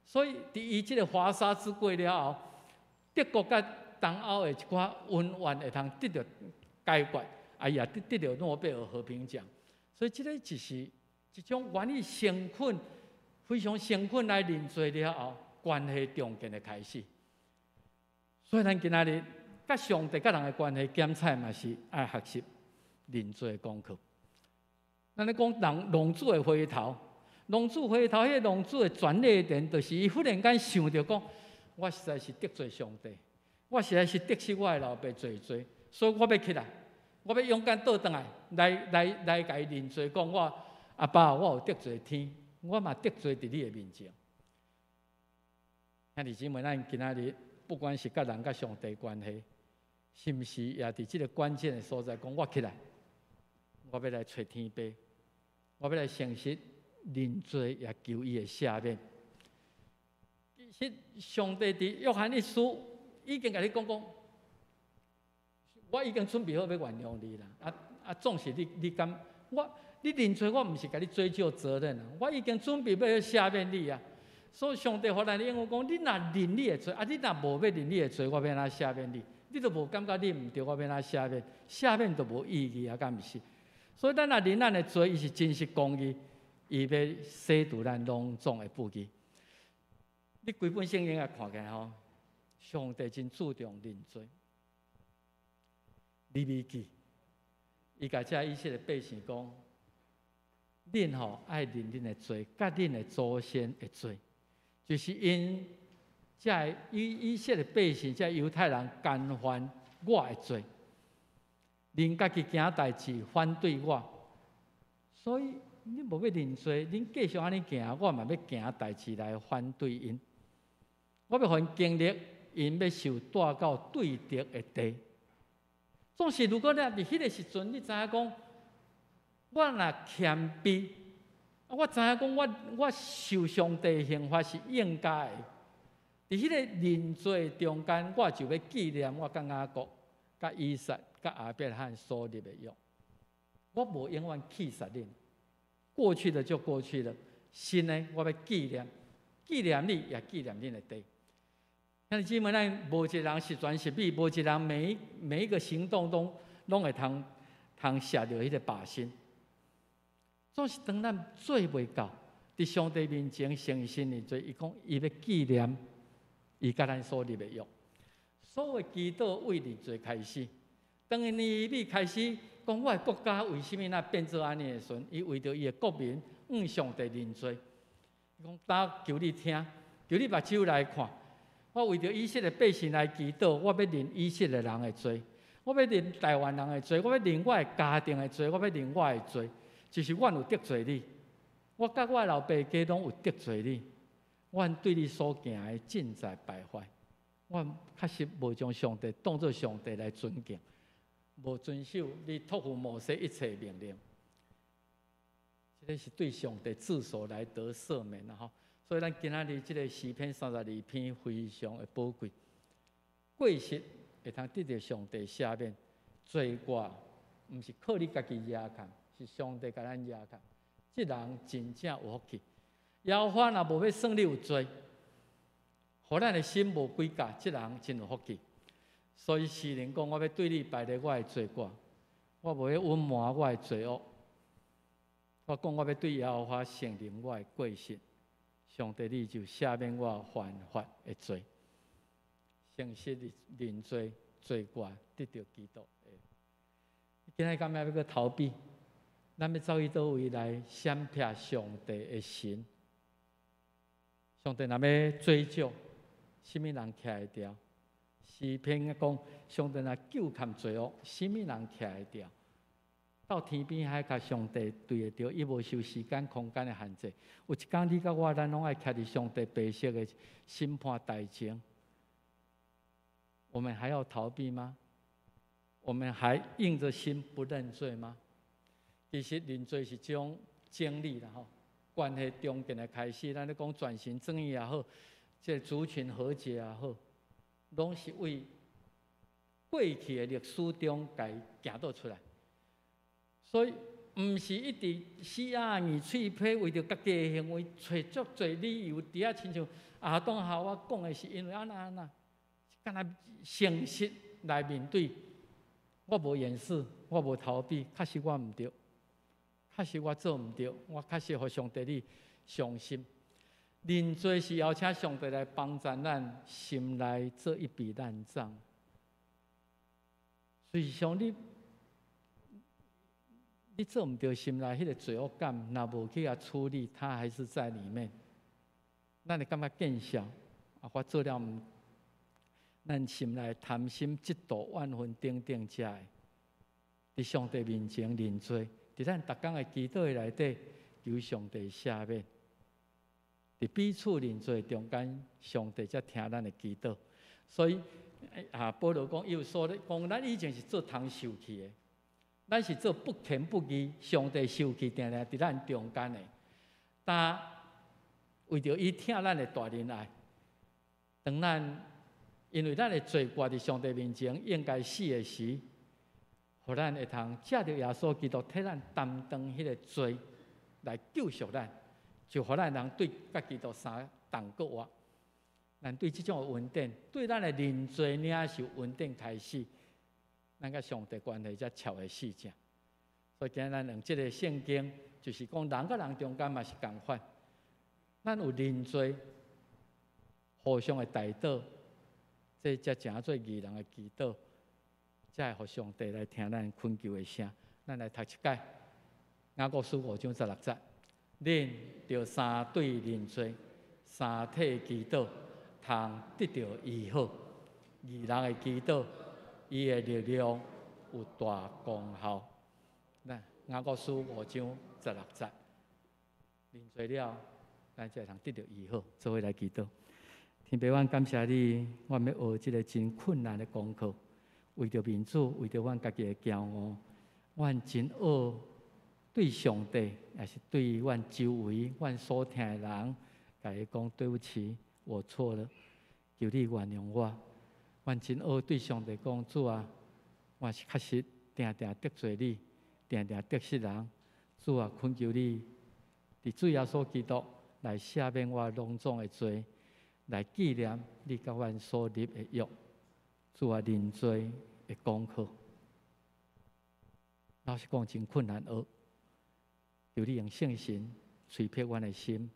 所以，佇伊這个華沙之過了後，德國佮東歐的一寡恩怨會通得著解決，啊，伊也得著諾貝爾和平獎。所以，這个就是一種願意誠懇、非常誠懇來認罪了後，關係重建的開始。所以，咱今仔日佮上帝佮人的關係檢採嘛是愛學習認罪的功課。咱咧講人浪子的回頭，浪子回頭，彼个浪子的轉捩點，就是伊忽然間想著講：我實在是得罪上帝，我實在是得失我的老爸濟濟，所以我欲起來，我欲勇敢倒轉來，來共伊認罪，講我阿爸，我有得罪天，我嘛得罪佇你的面前。兄弟姊妹，咱今仔日不管是佮人佮上帝關係，是毋是也佇這个關鍵的所在，講我起來，我欲來揣天父，我欲來誠實認罪，也求伊的赦免。其實上帝佇約翰一書已經共你講講，我已經準備好欲原諒你啦。啊，總是你敢我你認罪，我毋是共你追究責任啊，我已經準備欲赦免你啊。所以上帝予咱的應許講，你若認你的罪，啊，你若無欲認你的罪，我欲按怎赦免你？你都無感覺你毋對，我欲按怎赦免？赦免都無意義啊，敢毋是？所以咱若認咱的罪，伊是真實公義，伊欲洗除咱攏總的不義。你規本聖經也看見吼，上帝真注重認罪。利未記，伊共這以色列百姓講，恁吼愛認恁的罪，佮恁的祖先的罪，就是𪜶這以色列百姓，這猶太人干犯我的罪，恁家己行代誌反對我，所以恁無欲認罪，恁繼續按呢行，我嘛欲行代誌來反對𪜶，我欲予𪜶經歷，𪜶欲受帶到對敵的地。總是如果你佇彼个時陣，你知影講，我若謙卑，我知影講我受上帝刑罰是應該的。佇彼個認罪中間，我就欲紀念我佮雅各、佮以撒、佮亞伯拉罕所立的約。我無永遠氣殺恁，過去的就過去了，新的我欲紀念，紀念你，也紀念恁的地。兄弟姊妹，咱無一個人十全十美，無一個人每一個行動攏會通射著彼個靶心。總是當咱做袂到，佇上帝面前誠實認罪，伊講伊欲紀念伊佮咱所立的約。所有祈禱為認罪開始。當尼希米開始講我的國家為啥物若變做按呢的時陣，伊為著伊的國民向上帝認罪。伊講：打求你聽，求你目睭來看。我為著以色列百姓來祈禱，我欲認以色列人的罪，我欲認台灣人的罪，我欲認我的家庭的罪，我欲認我的罪，就是阮有得罪你，我佮我的老爸家攏有得罪你，阮對你所行的盡在敗壞，阮確實無將上帝當做上帝來尊敬，無遵守你託付摩西一切命令，這个是對上帝自首來得赦免啦吼。所以咱今仔日這个詩篇32篇非常的寶貴，過失會通得著上帝赦免，罪過毋是靠你家己舉扛，是上帝共咱舉扛。這人真正有福氣。耶和華若無欲算你有罪，予咱的心無計較，這人真有福氣。所以詩人講：我欲對你擺列我的罪過，我無欲隱瞞我的罪惡。我講我欲對耶和華承認我的過失。上帝，你就赦免我犯法的罪，誠實認罪，罪過得著基督的。今仔日敢欲閣逃避？咱欲走去佗位來閃避上帝的神？上帝若欲追究，啥物人徛會牢？诗篇讲，上帝若救砍罪恶，啥物人徛会牢？到天边海角，上帝对会著，伊无受时间、空间的限制。有一工，你佮我，咱拢爱徛伫上帝白色的审判台前。我们还要逃避吗？我们还硬着心不认罪吗？其实认罪是一种经历啦吼，关系重建的开始。咱咧讲转型正义也好，这个族群和解也好，拢是为过去的历史中共行倒出来。所以，毋是一直死鸭硬喙皮，为著家己的行为揣足济理由，伫遐亲像亚当夏娃讲的是因为按怎按怎，敢若诚实来面对。我无掩饰，我无逃避，确实我毋对，确实我做毋对，我确实予上帝你伤心。认罪是邀请上帝来帮助咱心内做一笔烂账。事实上，你做毋对，心内彼个罪恶感，若无去共处理，它还是在里面。咱会感觉见笑，啊，我做了毋，咱心内贪心、嫉妒、怨恨等等遮的，伫上帝面前认罪，伫咱逐工的祈祷的内底求上帝赦免。伫彼此认罪中间，上帝才听咱的祈祷。所以啊，保罗讲，伊有说咧，讲咱以前是做通受气的。咱是做不虔不义，上帝受气定定伫咱中间的。但为著伊疼咱的大仁爱，当咱因为咱的罪过伫上帝面前应该死的时，予咱会通藉著耶稣基督替咱担当彼个罪来救赎咱，就予咱人对佮基督相同阁活。咱对这种恩典，对咱的认罪领受恩典开始。咱佮上帝关系才超会四正，所以今日咱用这个圣经，就是讲人佮人中间嘛是仝款，咱有认罪，互相的代祷，这才成做义人的祈祷，才会予上帝来听咱恳求的声。咱来读一摆，雅各书5章16节，恁著三对认罪，三体祈祷，通得著医好。义人的祈祷，伊的力量有大功效。咱雅各书5章16节，认罪了，咱才会通得著医好。做伙来祈祷。天父，阮感谢你，我欲学这个真困难的功课，为著民主，为著阮家己的骄傲，阮真恶对上帝，也是对阮周围、阮所疼的人，共伊讲对不起，我错了，求你原谅我。阮真恶对上帝讲，主啊，我是确实定定得罪你，定定得失人。主啊，恳求你，伫主耶稣基督来赦免我拢总的罪，来纪念你佮阮所立的约。主啊，认罪的功课，老实讲真困难学。求你用圣神催迫阮的心，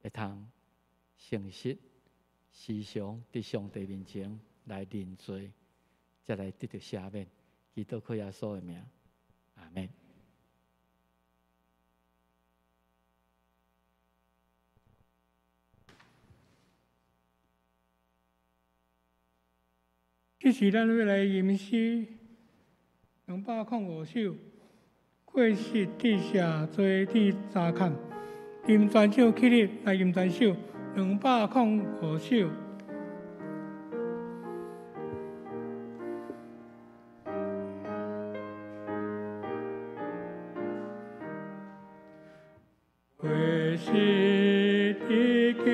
会通诚实、时常伫上帝面前来认罪，才来得著赦免。祈祷靠耶稣的名，阿们。这时，咱欲来吟诗205首，过失致赦罪至三坎。吟全首起立，来吟全首205首。过失致叫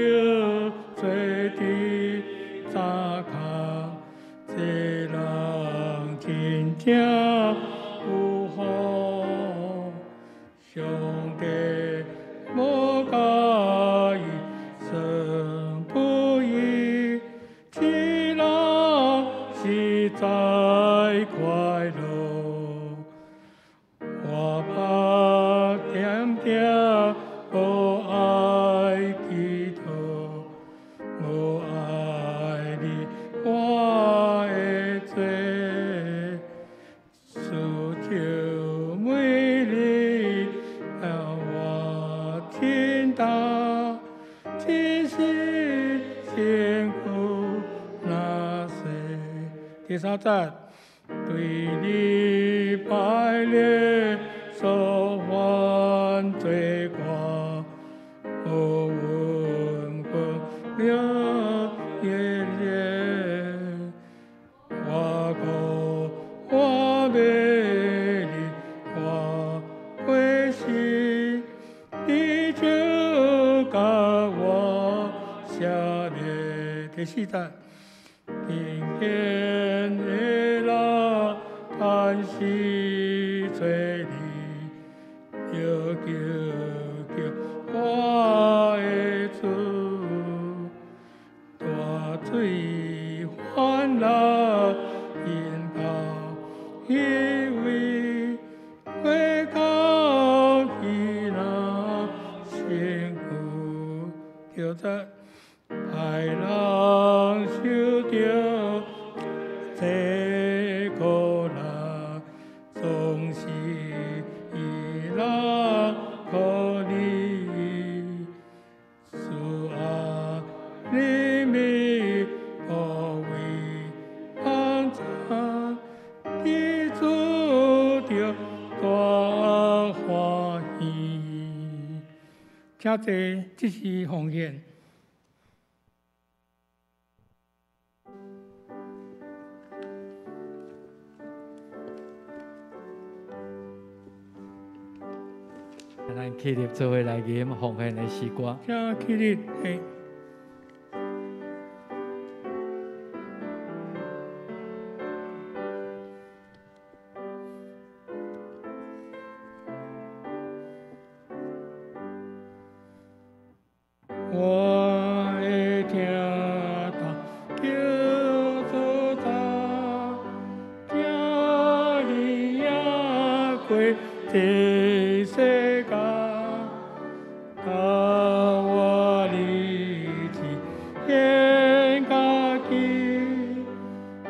罪至三坎，这人真正有福，上帝无共伊算不义，这人实在快乐。我捌点点无爱祈祷，无爱你我的罪，输就每日让我真大，真是艰苦第三節，對你拜禮所犯罪過，無阮過了耶耶，我過我美麗我過時，你就教我赦免。第四節，貧賤的人嘆息找你，就救救我的主，大水泛濫淹到彼位，过到彼那身躯，叫做歹人受著這苦難，總是依賴靠你。主啊，你命保衛幫助，你主著大歡喜。請坐，這是奉獻。咱起立做伙來吟奉獻的詩歌。請起立，嘿。我會聽到叫做早，聽你也過這世界，教我立志獻家己，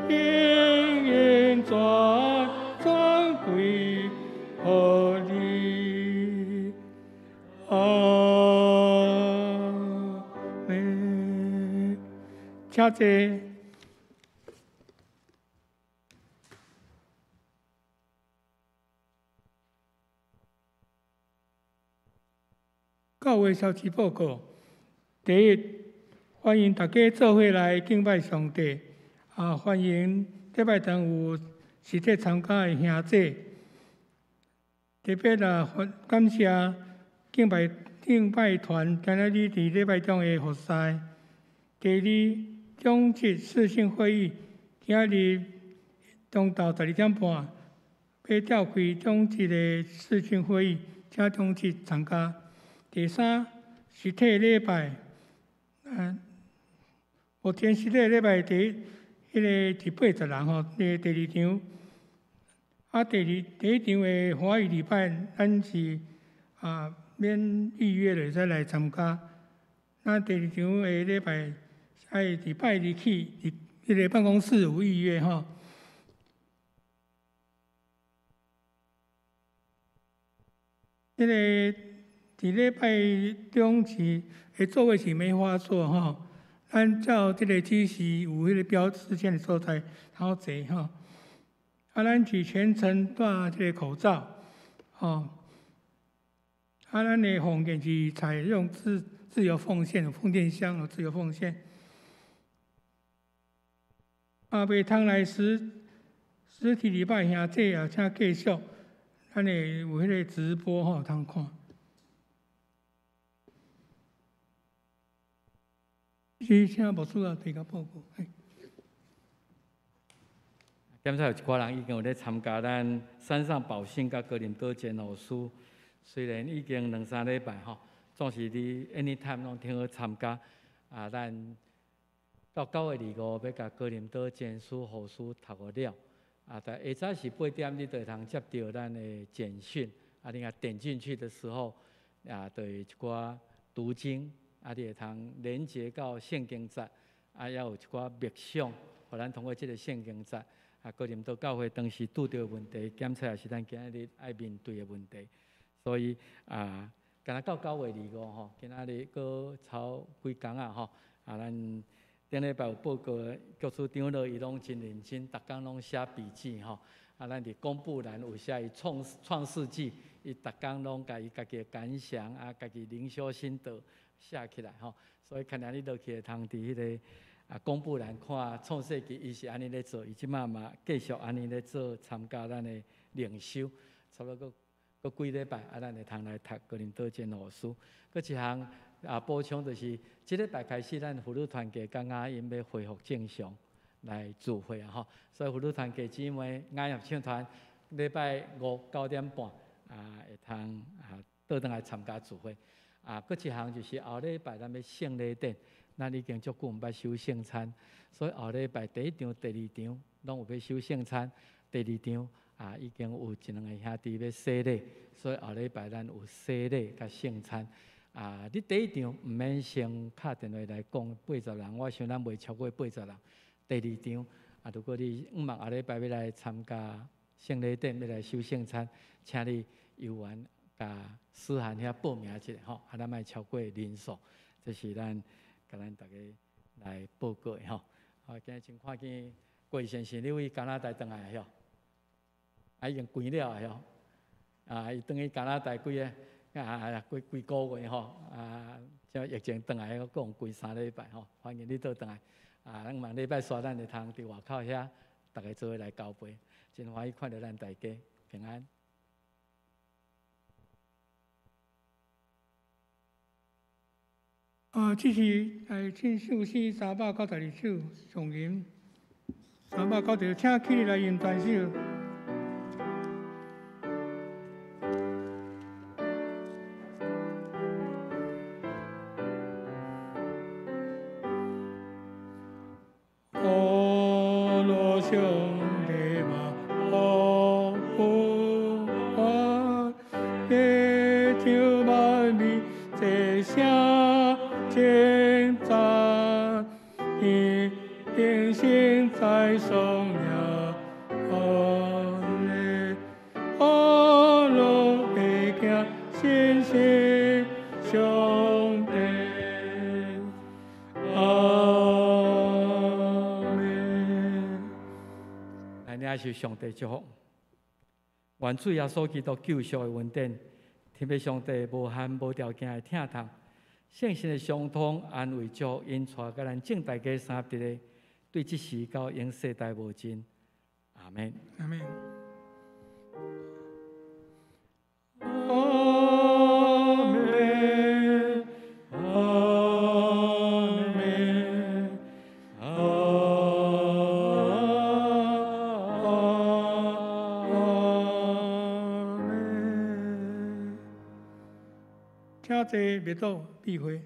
永遠全全歸予你。阿們。請坐。教會消息報告。第一，歡迎大家做伙來敬拜上帝。啊，歡迎禮拜堂有實體參加的兄弟。特別啊，感謝敬拜團今仔日佇禮拜中的服侍。第二，中職視訊會議今仔日中晝12點半欲召開中職的視訊會議，請中職參加。第三，實體禮拜，目前實體禮拜第一，彼個是80人吼，第二場，啊，第一場的華語禮拜，咱是免預約就會使來參加。那第二場的禮拜，愛禮拜二去，佇彼個辦公室有預約吼。彼個佇禮拜中是的座位是梅花座吼，咱照這個指示有彼個標示線的所在，然後坐吼。啊，咱是全程戴這個口罩，吼。啊，咱的奉獻是採用自由奉獻，奉獻箱有自由奉獻。啊，袂通來實體禮拜兄弟也請繼續，咱會有彼個直播吼，通看。是，請牧師啊提交報告。检测有一寡人已經有咧參加咱山上寶信佮哥林多前後書，雖然已經兩三禮拜吼，總是你 anytime 攏挺好參加。啊，咱到9月25欲共哥林多前書後書讀予了。啊，但下早時8點你就會通接著咱的簡訊，啊，你若點進去的時候，啊，就會一寡讀經，啊，你會通連結到聖經節，啊，也有一寡默想，予咱通過這个聖經節。啊，哥林多教會當時拄著問題，檢測也是咱今日愛面對的問題。所以啊，敢若到9月25吼，今仔日閣超幾工啊吼，啊，咱顶礼拜有报告，局处长老伊拢真认真，逐工拢写笔记吼。啊，咱伫公布栏有写伊创世纪，伊逐工拢共伊家己的感想啊，家己灵修心得写起来吼。所以，看来你落去会通伫彼个公布栏看创世纪，伊是按呢咧做，伊这马嘛继续按呢咧做，参加咱的灵修，差不多阁几礼拜啊，咱会通来读哥林多前后书。阁一项啊，补充就是，这礼拜开始，咱妇女团契佮雅音欲恢复正常来聚会啊吼。所以妇女团契姊妹雅音合唱团礼拜五9点半啊，会通啊倒转来参加聚会。啊，阁一项就是后礼拜咱欲圣礼典，咱已经足久毋捌守圣餐，所以后礼拜第一场、第二场拢有欲守圣餐。第二场啊，已经有一两个兄弟欲洗礼，所以后礼拜咱有洗礼佮圣餐。啊，你第一场毋免先敲电话来讲80人，我想咱袂超过80人。第二场啊，如果你向望后礼拜欲来参加圣礼典，欲来守圣餐，请你犹原共思涵遐报名一下吼，啊，咱莫超过人数，这是咱共咱大家来报告的吼。啊，今日真看见郭先生，你为加拿大转来的吼？啊，已经关了的吼。啊，伊转去加拿大几个啊，几几个月吼，啊，这疫情转来，阁讲关3礼拜吼，欢迎你倒转来。啊，咱望礼拜三咱会通伫外口遐，逐家做伙来交杯，真欢喜看著咱大家平安。啊，这是来唱首诗392首颂吟，392，请起立来吟全首。阿罗上帝嘛，阿不阿，耶唱万美这声称赞，天灵心在颂扬，阿嘞阿罗的行，信心上帝，阿门。来，领受上帝祝福。愿主耶稣基督救赎的恩典，天父上帝无限无条件的疼痛，圣神的相通安慰祝福，引带佮咱众大家三合一个，对这时到永世代无尽。阿门。阿门。阿门，阿门，阿门。请坐，默祷闭会。